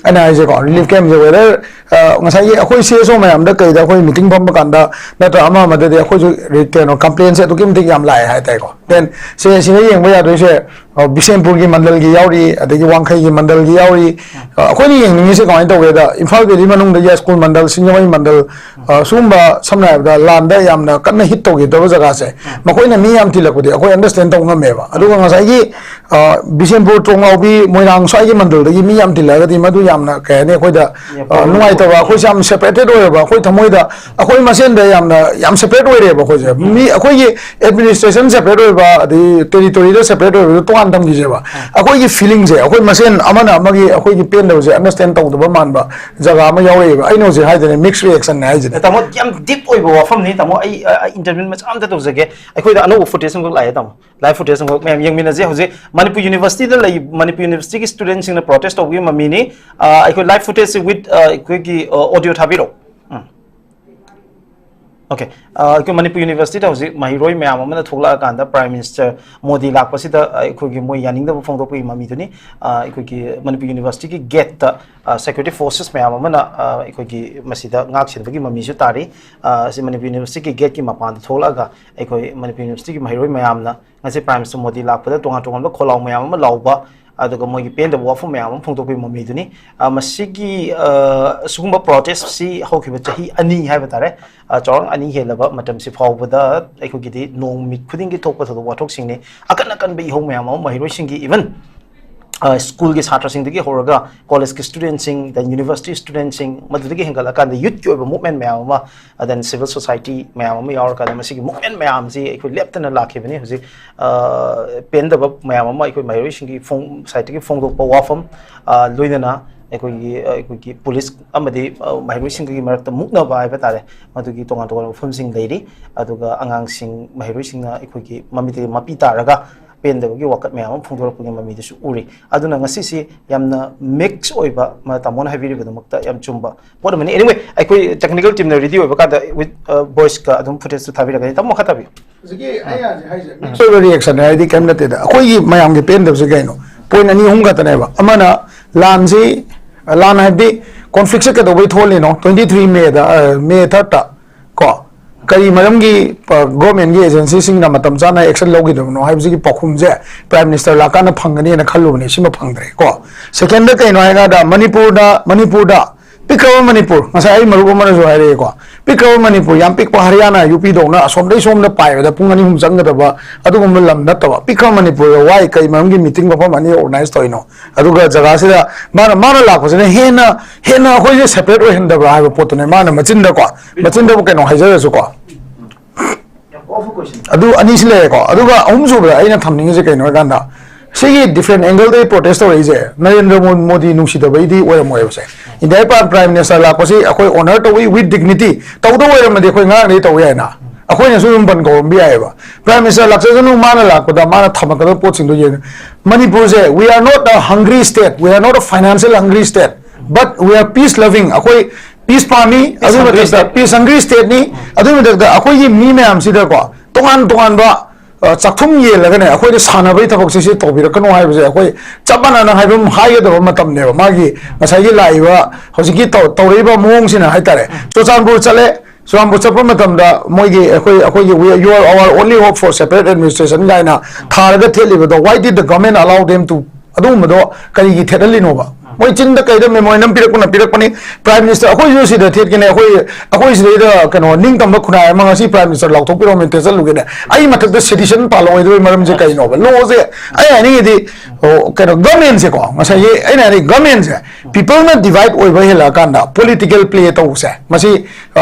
ꯑꯩꯅ ꯍꯥꯏꯁꯦꯀꯣ, ꯔꯤꯂꯤꯐ ꯀꯦꯝꯁꯦ ꯋꯦꯗꯔ ꯉꯁꯥꯏꯒꯤ ꯑꯩꯈꯣꯏ ꯁꯤ ꯑꯦꯁ ꯑꯣ ꯃꯌꯥꯝꯗ ꯀꯩꯗ ꯑꯩꯈꯣꯏ ꯃꯤꯇꯤꯡ ꯐꯝꯕ ꯀꯥꯟꯗ ꯅꯠꯇ꯭ꯔ ꯑꯃ ꯑꯃꯗꯗꯤ ꯑꯩꯈꯣꯏꯁꯨ ꯔꯤ- ꯀꯩꯅꯣ ꯀꯝꯄ꯭ꯂꯦꯟꯁꯦ ꯑꯗꯨꯛꯀꯤ ꯃꯇꯤꯛ ꯌꯥꯝ ꯂꯥꯛꯑꯦ ꯍꯥꯏꯇꯥꯔꯦꯀꯣ꯫ ꯗꯦꯟ ꯁꯦ ꯁꯤꯗ ꯌꯦꯡꯕ ꯌꯥꯗꯣꯏꯁꯦ, ꯑ, ꯕꯤꯁꯦꯝꯄꯨꯔꯒꯤ ꯃꯟꯗꯜꯒꯤ ꯌꯥꯎꯔꯤ, ꯑꯗꯒꯤ ꯋꯥꯡꯈꯩꯒꯤ ꯃꯟꯗꯜꯒꯤ ꯌꯥꯎꯔꯤ꯫ ꯑ, ꯑꯩꯈꯣꯏꯅ ꯌꯦꯡꯅꯤꯡꯉꯤꯁꯦ ꯀꯃꯥꯏꯅ ꯇꯧꯒꯦꯗ, ꯏꯝꯐꯥꯜ ꯚꯦꯂꯤ ꯃꯅꯨꯡꯗ ꯌꯥꯏꯁ꯭ꯀꯨꯜ ꯃꯟꯗꯜ, ꯁꯤꯡꯖꯃꯩ ꯃꯟꯗꯜ, ꯑ, ꯁꯨꯝꯕ ꯁꯝꯅ ꯍꯥꯏꯔꯕꯗ ꯂꯥꯟꯗ ꯌꯥꯝꯅ ꯀꯟꯅ ꯍꯤꯠ ꯇꯧꯒꯦ ꯇꯧꯕ ꯖꯒꯥꯁꯦ, ꯃꯈꯣꯏꯅ ꯃꯤ ꯌꯥꯝ ꯇꯤꯜꯂꯛꯄꯗꯤ ꯑꯩꯈꯣꯏ ꯑꯟꯗꯔꯁ꯭ꯇꯦꯟ ꯇꯧꯕ ꯉꯝꯃꯦꯕ꯫ ꯑꯗꯨꯒ ꯉꯁꯥꯏꯒꯤ ꯑ, ꯕꯤꯁꯦꯝꯄꯨꯔ, ꯇꯣꯡꯂꯥꯎꯕꯤ, ꯃꯣꯏꯔꯥꯡ ꯁ꯭ꯋꯥꯏꯒꯤ ꯃꯟꯗꯜꯗꯒꯤ ꯃꯤ ꯌꯥꯝ ꯇꯤꯜꯂꯛꯑꯒꯗꯤ ꯃꯗꯨ ꯌꯥꯝꯅ, ꯀꯩ ꯍꯥꯏꯅꯤ, ꯑꯩꯈꯣꯏꯗ, ꯌꯥꯝ ꯑ, ꯄ꯭ꯔꯣꯕ꯭ꯂꯦꯝ ꯅꯨꯡꯉꯥꯏꯇꯕ, ꯑꯣꯏ꯫ ꯑꯩꯈꯣꯏꯁꯦ ꯌꯥꯝ ꯁꯦꯄꯔꯦꯇꯦꯠ ꯑꯣꯏꯌꯦꯕ, ꯑꯩꯈꯣꯏ ꯊꯃꯣꯏꯗ, ꯑꯩꯈꯣꯏ ꯃꯁꯦꯟꯗ ꯌꯥꯝꯅ, ꯌꯥꯝ ꯁꯦꯄꯔꯦꯠ ꯑꯣꯏꯔꯦꯕ ꯑꯩꯈꯣꯏꯁꯦ꯫ ꯃꯤ, ꯑꯩꯈꯣꯏꯒꯤ ꯑꯦꯗꯃꯤꯅꯤꯁꯇ꯭ꯔꯦꯁꯟ ꯁꯦꯄꯔꯦꯠ ꯑꯣꯏꯕ, ꯑꯗꯩ ꯇꯦꯔꯤꯇꯣꯔꯤꯗ ꯁꯦꯄꯔꯦꯠ ꯑꯣꯏꯕꯗꯣ ꯇꯣꯉꯥꯟ ꯊꯝꯈꯤꯁꯦꯕ꯫ ꯑꯩꯈꯣꯏꯒꯤ ꯐꯤꯂꯤꯡꯁꯦ, ꯑꯩꯈꯣꯏ ꯃꯁꯦꯟ ꯑꯃꯅ ꯑꯃꯒꯤ ꯑꯩꯈꯣꯏꯒꯤ ꯄꯦꯟꯗꯕꯁꯦ ꯑꯟꯗꯔꯁ꯭ꯇꯦꯟ ꯇꯧꯗꯕ ꯃꯥꯟꯕ ꯖꯒꯥ ꯑꯃ ꯌꯥꯎꯔꯛꯑꯦꯕ꯫ ꯑꯩꯅ ꯍꯧꯖꯤꯛ ꯍꯥꯏꯗꯅꯦ, ꯃꯤꯛꯁ ꯔꯤꯌꯦꯛꯁꯟꯅꯦ ꯍꯥꯏꯁꯤꯅꯦ꯫ ꯇꯥꯃꯣ, ꯌꯥꯝ ꯗꯤꯞ ꯑꯣꯏꯕ ꯋꯥꯐꯝꯅꯤ ꯇꯥꯃꯣ꯫ ꯑꯩ, ꯑ, ꯑ, ꯏꯟꯇꯔꯚ꯭ꯌꯨ ꯃꯆꯥ ꯑꯝꯇ ꯇꯧꯖꯒꯦ꯫ ꯑꯩꯈꯣꯏꯗ ꯑꯅꯧꯕ ꯐꯨꯇꯦꯖ ꯑꯃꯈꯛ ꯂꯥꯛꯑꯦ ꯇꯥꯃꯣ꯫ ꯂꯥꯏꯚ ꯐꯨꯇꯦꯖ ꯑꯃꯈꯛ ꯃꯌꯥꯝ ꯌꯦꯡꯃꯤꯟꯅꯁꯦ꯫ ꯍꯧꯖꯤꯛ ꯃꯅꯤꯄꯨꯔ ꯌꯨꯅꯤꯚꯔꯁꯤꯇꯤꯗ ꯂꯩ, ꯃꯅꯤꯄꯨꯔ ꯌꯨꯅꯤꯚꯔꯁꯤꯇꯤꯒꯤ ꯁ꯭ꯇꯨꯗꯦꯟꯠꯁꯤꯡꯅ ꯄ꯭ꯔꯣꯇꯦꯁ ꯇꯧꯕꯒꯤ ꯃꯃꯤꯅꯤ꯫ ꯑ, ꯑꯩꯈꯣꯏ ꯂꯥꯏꯚ ꯐꯨꯇꯦꯖꯁꯤ with, ꯑ, ꯑꯩꯈꯣꯏꯒꯤ, ꯑ, ꯑꯣꯗꯤꯑꯣ ꯊꯥꯕꯤꯔꯛꯑꯣ꯫ ꯎꯝ꯫ ꯑꯣꯀꯦ꯫ ꯑ, ꯑꯩꯈꯣꯏ ꯃꯅꯤꯄꯨꯔ ꯌꯨꯅꯤꯚꯔꯁꯤꯇꯤꯗ ꯍꯧꯖꯤꯛ ꯃꯍꯩꯔꯣꯏ ꯃꯌꯥꯝ ꯑꯃꯅ ꯊꯣꯛꯂꯛꯑꯀꯥꯟꯗ ꯄ꯭ꯔꯥꯏꯝ ꯃꯤꯅꯤꯁꯇꯔ ꯃꯣꯗꯤ ꯂꯥꯛꯄꯁꯤꯗ ꯑꯩꯈꯣꯏꯒꯤ ꯃꯣꯏ ꯌꯥꯅꯤꯡꯗꯕ ꯐꯣꯡꯗꯣꯛꯄꯒꯤ ꯃꯃꯤꯗꯨꯅꯤ꯫ ꯑ, ꯑꯩꯈꯣꯏꯒꯤ ꯃꯅꯤꯄꯨꯔ ꯌꯨꯅꯤꯚꯔꯁꯤꯇꯤꯒꯤ ꯒꯦꯠꯇ, ꯑ, ꯁꯦꯀ꯭ꯌꯨꯔꯤꯇꯤ ꯐꯣꯔꯁꯦꯁ ꯃꯌꯥꯝ ꯑꯃꯅ, ꯑ, ꯑꯩꯈꯣꯏꯒꯤ ꯃꯁꯤꯗ ꯉꯥꯛ ꯁꯦꯟꯕꯒꯤ ꯃꯃꯤꯁꯨ ꯇꯥꯔꯤ꯫ ꯑ, ꯑꯁꯤ ꯃꯅꯤꯄꯨꯔ ꯌꯨꯅꯤꯚꯔꯁꯤꯇꯤꯒꯤ ꯒꯦꯠꯀꯤ ꯃꯄꯥꯟꯗ ꯊꯣꯛꯂꯛꯑꯒ ꯑꯩꯈꯣꯏ ꯃꯅꯤꯄꯨꯔ ꯌꯨꯅꯤꯚꯔꯁꯤꯇꯤꯒꯤ ꯃꯍꯩꯔꯣꯏ ꯃꯌꯥꯝꯅ ꯉꯁꯤ ꯄ꯭ꯔꯥꯏꯝ ꯃꯤꯅꯤꯁꯇꯔ ꯃꯣꯗꯤ ꯂꯥꯛꯄꯗ ꯇꯣꯉꯥꯟ ꯇꯣꯉꯥꯟꯕ ꯈꯣꯜꯂꯥꯎ ꯃꯌꯥꯝ ꯑꯃ ꯂꯥꯎꯕ, ꯑꯗꯨꯒ ꯃꯣꯏꯒꯤ ꯄꯦꯟꯗꯕ ꯋꯥꯐꯝ ꯃꯌꯥꯝ ꯑꯃ ꯐꯣꯡꯗꯣꯛꯄꯒꯤ ꯃꯃꯤꯗꯨꯅꯤ꯫ ꯑ, ꯃꯁꯤꯒꯤ, ꯑ, ꯑꯁꯤꯒꯨꯝꯕ ꯄ꯭ꯔꯣꯇꯦꯁꯁꯤ ꯍꯧꯈꯤꯕ ꯆꯍꯤ ꯑꯅꯤ ꯍꯥꯏꯕ ꯇꯥꯔꯦ, ꯑ, ꯆꯥꯎꯔꯥꯛꯅ ꯑꯅꯤ ꯍꯦꯜꯂꯕ ꯃꯇꯝꯁꯤ ꯐꯥꯎꯕꯗ ꯑꯩꯈꯣꯏꯒꯤꯗꯤ ꯅꯣꯡꯃ ꯈꯨꯗꯤꯡꯒꯤ ꯊꯣꯛꯄ ꯊꯧꯗꯣꯛ ꯋꯥꯊꯣꯛꯁꯤꯡꯅꯤ꯫ ꯑꯀꯟ ꯑꯀꯟꯕ ꯏꯍꯧ ꯃꯌꯥꯝ ꯑꯃ ꯃꯍꯩꯔꯣꯏꯁꯤꯡꯒꯤ, even ꯁ꯭ꯀꯨꯜꯒꯤ ꯁꯥꯇ꯭ꯔꯁꯤꯡꯗꯒꯤ ꯍꯧꯔꯒ ꯀꯣꯂꯦꯖꯀꯤ ꯁ꯭ꯇꯨꯗꯦꯟꯁꯤꯡ, ꯗꯦꯟ ꯌꯨꯅꯤꯚꯔꯁꯤꯇꯤ ꯁ꯭ꯇꯨꯗꯦꯟꯁꯤꯡ, ꯃꯗꯨꯗꯒꯤ ꯍꯦꯟꯒꯠꯂꯀꯥꯟꯗ ꯌꯨꯠꯀꯤ ꯑꯣꯏꯕ ꯃꯨꯞꯃꯦꯟ ꯃꯌꯥꯝ ꯑꯃ, ꯗꯦꯟ ꯁꯤꯚꯤꯜ ꯁꯣꯁꯥꯏꯇꯤ ꯃꯌꯥꯝ ꯑꯃ ꯌꯥꯎꯔꯀꯥꯟꯗ ꯃꯁꯤꯒꯤ ꯃꯨꯞꯃꯦꯟ ꯃꯌꯥꯝꯁꯤ ꯑꯩꯈꯣꯏ ꯂꯦꯞꯇꯅ ꯂꯥꯛꯈꯤꯕꯅꯤ꯫ ꯍꯧꯖꯤꯛ ꯄꯦꯟꯗꯕ ꯃꯌꯥꯝ ꯑꯃ ꯑꯩꯈꯣꯏ ꯃꯍꯩꯔꯣꯏꯁꯤꯡꯒꯤ ꯁꯥꯏꯠꯇꯒꯤ ꯐꯣꯡꯗꯣꯛꯄ ꯋꯥꯐꯝ, ꯂꯣꯏꯅꯅ ꯑꯩꯈꯣꯏꯒꯤ ꯑꯩꯈꯣꯏꯒꯤ ꯄꯨꯂꯤꯁ ꯑꯃꯗꯤ ꯃꯍꯩꯔꯣꯏꯁꯤꯡꯒꯤ ꯃꯔꯛꯇ ꯃꯨꯛꯅꯕ ꯍꯥꯏꯕ ꯇꯥꯔꯦ, ꯃꯗꯨꯒꯤ ꯇꯣꯉꯥꯟ ꯇꯣꯉꯥꯟꯕ ꯋꯥꯐꯝꯁꯤꯡ ꯂꯩꯔꯤ꯫ ꯑꯗꯨꯒ ꯑꯉꯥꯡꯁꯤꯡ, ꯃꯍꯩꯔꯣꯏꯁꯤꯡꯅ ꯑꯩꯈꯣꯏꯒꯤ ꯃꯃꯤꯗꯒꯤ ꯃꯄꯤ ꯇꯥꯔꯒ ꯄꯦꯟꯗꯕꯒꯤ ꯋꯥꯀꯠ ꯃꯌꯥꯝ ꯑꯃ ꯐꯣꯡꯗꯣꯔꯛꯄꯒꯤ ꯃꯃꯤꯗꯁꯨ ꯎꯔꯤ꯫ ꯑꯗꯨꯅ ꯉꯁꯤꯁꯤ ꯌꯥꯝꯅ ꯃꯤꯛꯁ ꯑꯣꯏꯕ, ꯇꯥꯃꯣꯅ ꯍꯥꯏꯕꯤꯔꯤꯕꯗꯨꯃꯛꯇ ꯌꯥꯝ ꯆꯨꯝꯕ ꯄꯣꯠ ꯑꯃꯅꯤ꯫ Anyway, ꯑꯩꯈꯣꯏ ꯇꯦꯛꯅꯤꯀꯦꯜ ꯇꯤꯝꯅ ꯔꯦꯗꯤ ꯑꯣꯏꯕ ꯀꯥꯟꯗ with ꯚꯣꯏꯁꯀ ꯑꯗꯨꯝ ꯐꯨꯇꯦꯖꯇꯨ ꯊꯥꯕꯤꯔꯛꯀꯅꯤ꯫ ꯇꯥꯃꯣ, ꯃꯈꯥ ꯇꯥꯕꯤꯌꯨ꯫ ꯍꯧꯖꯤꯛꯀꯤ ꯑꯩ ꯍꯧꯖꯤꯛ ꯍꯥꯏꯁꯦ ꯃꯤꯛꯁ ꯑꯣꯏꯕ ꯔꯤꯌꯦꯛꯁꯟꯅꯦ, ꯍꯥꯏꯗꯤ ꯀꯩꯝ ꯅꯠꯇꯦꯗ꯫ ꯑꯩꯈꯣꯏꯒꯤ ꯃꯌꯥꯝꯒꯤ ꯄꯦꯟꯗꯕꯁꯦ ꯀꯩꯅꯣ? ꯄꯣꯏꯟ ꯑꯅꯤ ꯑꯍꯨꯝ ꯈꯛꯇꯅꯦꯕ꯫ ꯑꯃꯅ ꯂꯥꯟꯁꯤ, ꯂꯥꯟ ꯍꯥꯏꯕꯗꯤ ꯀꯣꯟꯐ꯭ꯂꯤꯛꯁꯦ ꯀꯩꯗꯧꯕꯩ ꯊꯣꯛꯍꯜꯂꯤꯅꯣ? Twenty three ꯃꯦꯗ, ꯃꯦ ꯊꯥꯔꯠꯇ ꯀꯣ, ꯀꯔꯤ ꯃꯔꯝꯒꯤ ꯒꯣꯔꯃꯦꯟꯒꯤ ꯑꯦꯖꯦꯟꯁꯤꯁꯤꯡꯅ ꯃꯇꯝ ꯆꯥꯅ ꯑꯦꯛꯁꯟ ꯂꯧꯈꯤꯗꯕꯅꯣ ꯍꯥꯏꯕꯁꯤꯒꯤ ꯄꯥꯎꯈꯨꯝꯁꯦ ꯄ꯭ꯔꯥꯏꯝ ꯃꯤꯅꯤꯁꯇꯔ ꯂꯥꯛꯀꯥꯟꯗ ꯐꯪꯒꯅꯤꯅ ꯈꯜꯂꯨꯕꯅꯤ, ꯁꯤꯃ ꯐꯪꯗ꯭ꯔꯦ ꯀꯣ꯫ ꯁꯦꯀꯦꯟꯗ ꯀꯩꯅꯣ ꯍꯥꯏꯀꯥꯟꯗ ꯃꯅꯤꯄꯨꯔꯗ, ꯃꯅꯤꯄꯨꯔꯗ ꯄꯤꯛꯈ꯭ꯔꯕ ꯃꯅꯤꯄꯨꯔ, ꯉꯁꯥꯏ ꯑꯩ ꯃꯔꯨꯞ ꯑꯃꯅꯁꯨ ꯍꯥꯏꯔꯛꯑꯦꯀꯣ, ꯄꯤꯛꯈ꯭ꯔꯕ ꯃꯅꯤꯄꯨꯔ, ꯌꯥꯝ ꯄꯤꯛꯄ ꯍꯔꯤꯌꯥꯅꯥ ꯌꯨ ꯄꯤꯗꯧꯅ ꯑꯁꯣꯝꯗꯩ ꯁꯣꯝꯗ ꯄꯥꯏꯕꯗ ꯄꯨꯡ ꯑꯅꯤ ꯑꯍꯨꯝ ꯆꯪꯒꯗꯕ ꯑꯗꯨꯒꯨꯝꯕ ꯂꯝ ꯅꯠꯇꯕ ꯄꯤꯛꯈ꯭ꯔꯕ ꯃꯅꯤꯄꯨꯔꯗ ꯋꯥꯏ ꯀꯩ ꯃꯔꯝꯒꯤ ꯃꯤꯇꯤꯡ ꯃꯐꯝ ꯑꯅꯤ ꯑꯣꯔꯒꯅꯥꯏꯖ ꯇꯧꯔꯤꯅꯣ? ꯑꯗꯨꯒ ꯖꯒꯥꯁꯤꯗ ꯃꯥꯅ, ꯃꯥꯅ ꯂꯥꯛꯄꯁꯤꯅ ꯍꯦꯟꯅ, ꯍꯦꯟꯅ ꯑꯩꯈꯣꯏꯁꯦ ꯁꯦꯄꯔꯦꯠ ꯑꯣꯏꯍꯟꯗꯕ꯭ꯔꯥ ꯍꯥꯏꯕ ꯄꯣꯠꯇꯨꯅꯦ ꯃꯥꯅ ꯃꯆꯤꯟꯗꯀꯣ, ꯃꯆꯤꯟꯗꯕꯨ ꯀꯩꯅꯣ ꯍꯥꯏꯖꯔꯁꯨꯀꯣ꯫ ꯑꯗꯨ ꯑꯅꯤꯁꯤ ꯂꯩꯔꯦꯀꯣ꯫ ꯑꯗꯨꯒ ꯑꯍꯨꯝꯁꯨꯕꯗ ꯑꯩꯅ ꯊꯝꯅꯤꯡꯉꯤꯁꯦ ꯀꯩꯅꯣ ꯍꯥꯏꯀꯥꯟꯗ, ꯁꯤꯒꯤ ꯗꯤꯐ꯭ꯔꯦꯟ ꯑꯦꯡꯒꯜꯗꯒꯤ ꯄ꯭ꯔꯣꯇꯦꯁ ꯇꯧꯔꯛꯏꯁꯦ ꯅꯔꯦꯟꯗ꯭ꯔ ꯃꯣ-, ꯃꯣꯗꯤ ꯅꯨꯡꯁꯤꯗꯕꯩꯗꯤ ꯑꯣꯏꯔꯝꯃꯣꯏꯕꯁꯦ꯫ ꯏꯟꯗꯤꯌꯥꯒꯤ ꯄ꯭ꯔꯥꯏꯝ ꯃꯤꯅꯤꯁꯇꯔ ꯂꯥꯛꯄꯁꯤ ꯑꯩꯈꯣꯏ ꯑꯣꯅꯔ ꯇꯧꯏ with dignity꯫ ꯇꯧꯗꯧ ꯑꯣꯏꯔꯝꯃꯗꯤ ꯑꯩꯈꯣꯏ ꯉꯔꯥꯡꯗꯒꯤ ꯇꯧ ꯌꯥꯏꯅ, ꯑꯩꯈꯣꯏꯅꯁꯨ ꯑꯗꯨꯝ ꯕꯟ ꯀꯧꯔꯝꯕ ꯌꯥꯏꯑꯕ꯫ ꯄ꯭ꯔꯥꯏꯝ ꯃꯤꯅꯤꯁꯇꯔ ꯂꯥꯛꯆꯁꯅꯨ, ꯃꯥꯅ ꯂꯥꯛꯄꯗ ꯃꯥꯅ ꯊꯝꯃꯛꯀꯗꯕ ꯄꯣꯠꯁꯤꯡꯗꯣ ꯌꯦꯡꯉꯨ꯫ ꯃꯅꯤꯄꯨꯔꯁꯦ, we are not a hungry state, we are not a financial hungry state, but we are peace loving꯫ ꯑꯩꯈꯣꯏ ꯄꯤꯁ ꯄꯥꯝꯃꯤ, ꯑꯗꯨꯒꯤ ꯃꯊꯛꯇ ꯄꯤꯁ ꯍꯪꯒ꯭ꯔꯤ ꯁ꯭ꯇꯦꯠꯅꯤ꯫ ꯑꯗꯨꯒꯤ ꯃꯊꯛꯇ ꯑꯩꯈꯣꯏꯒꯤ ꯃꯤ ꯃꯌꯥꯝꯁꯤꯗꯀꯣ ꯇꯣꯉꯥꯟ ꯇꯣꯉꯥꯟꯕ, ꯑ, ꯆꯥꯛꯊꯨꯝ ꯌꯦꯜꯂꯒꯅꯦ ꯑꯩꯈꯣꯏꯗ ꯁꯥꯟꯅꯕꯒꯤ ꯊꯕꯛꯁꯦ ꯁꯤ ꯇꯧꯕꯤꯔꯛꯀꯅꯨ ꯍꯥꯏꯕꯁꯦ ꯑꯩꯈꯣꯏ ꯆꯞ ꯃꯥꯟꯅꯅ ꯍꯥꯏꯕ ꯑꯃ ꯍꯥꯏꯒꯗꯕ ꯃꯇꯝꯅꯦꯕ꯫ ꯃꯥꯒꯤ ꯉꯁꯥꯏꯒꯤ ꯂꯥꯛꯏꯕ ꯍꯧꯖꯤꯛꯀꯤ ꯇꯧ-, ꯇꯧꯔꯛꯏꯕ ꯃꯑꯣꯡꯁꯤꯅ ꯍꯥꯏꯇꯥꯔꯦ꯫ ꯆꯨꯔꯆꯥꯟꯄꯨꯔ ꯆꯠꯂꯦ, ꯆꯨꯔꯆꯥꯟꯄꯨꯔ ꯆꯠꯄ ꯃꯇꯝꯗ ꯃꯣꯏꯒꯤ ꯑꯩꯈꯣꯏ, ꯑꯩꯈꯣꯏꯒꯤ "We, you are our only hope for separate administration" ꯀꯥꯏꯅ ꯊꯥꯔꯒ ꯊꯦꯠꯂꯤꯕꯗꯣ, why did the government allow them to, ꯑꯗꯨꯒꯨꯝꯕꯗꯣ ꯀꯔꯤꯒꯤ ꯊꯦꯠꯍꯜꯂꯤꯅꯣꯕ? ꯃꯣꯏ ꯆꯤꯟꯗ ꯀꯩꯗ memorandum ꯄꯤꯔꯛꯄꯅ ꯄꯤꯔꯛꯄꯅꯤ꯫ Prime Minister ꯑꯩꯈꯣꯏꯁꯨ ꯁꯤꯗ ꯊꯦꯠꯀꯅꯤ, ꯑꯩꯈꯣꯏ ꯑꯩꯈꯣꯏ ꯁꯤꯗꯩꯗ ꯀꯩꯅꯣ ꯅꯤꯡꯇꯝꯕ ꯈꯨꯟꯅꯥꯏ ꯑꯃ ꯉꯁꯤ Prime Minister ꯂꯥꯎꯊꯣꯛꯄꯤꯔꯛꯑꯣ, ꯃꯦꯟꯇꯦ ꯆꯠꯂꯨꯒꯦꯅꯦ꯫ ꯑꯩ ꯃꯊꯛꯇ sedition ꯄꯥꯜꯂꯛꯑꯣꯏꯗꯣꯏ ꯃꯔꯝꯁꯦ ꯀꯩꯅꯣꯕ? Law ꯁꯦ ꯑꯩ ꯍꯥꯏꯅꯤꯡꯉꯤꯗꯤ, ꯑꯣ, ꯀꯩꯅꯣ, government ꯁꯦꯀꯣ, ꯉꯁꯥꯏꯒꯤ ꯑꯩꯅ ꯍꯥꯏꯗꯤ government ꯁꯦ people ꯅ divide ꯑꯣꯏꯕ ꯍꯦꯜꯂꯛꯑꯀꯥꯟꯗ political play ꯇꯧꯕꯁꯦ, ꯃꯁꯤ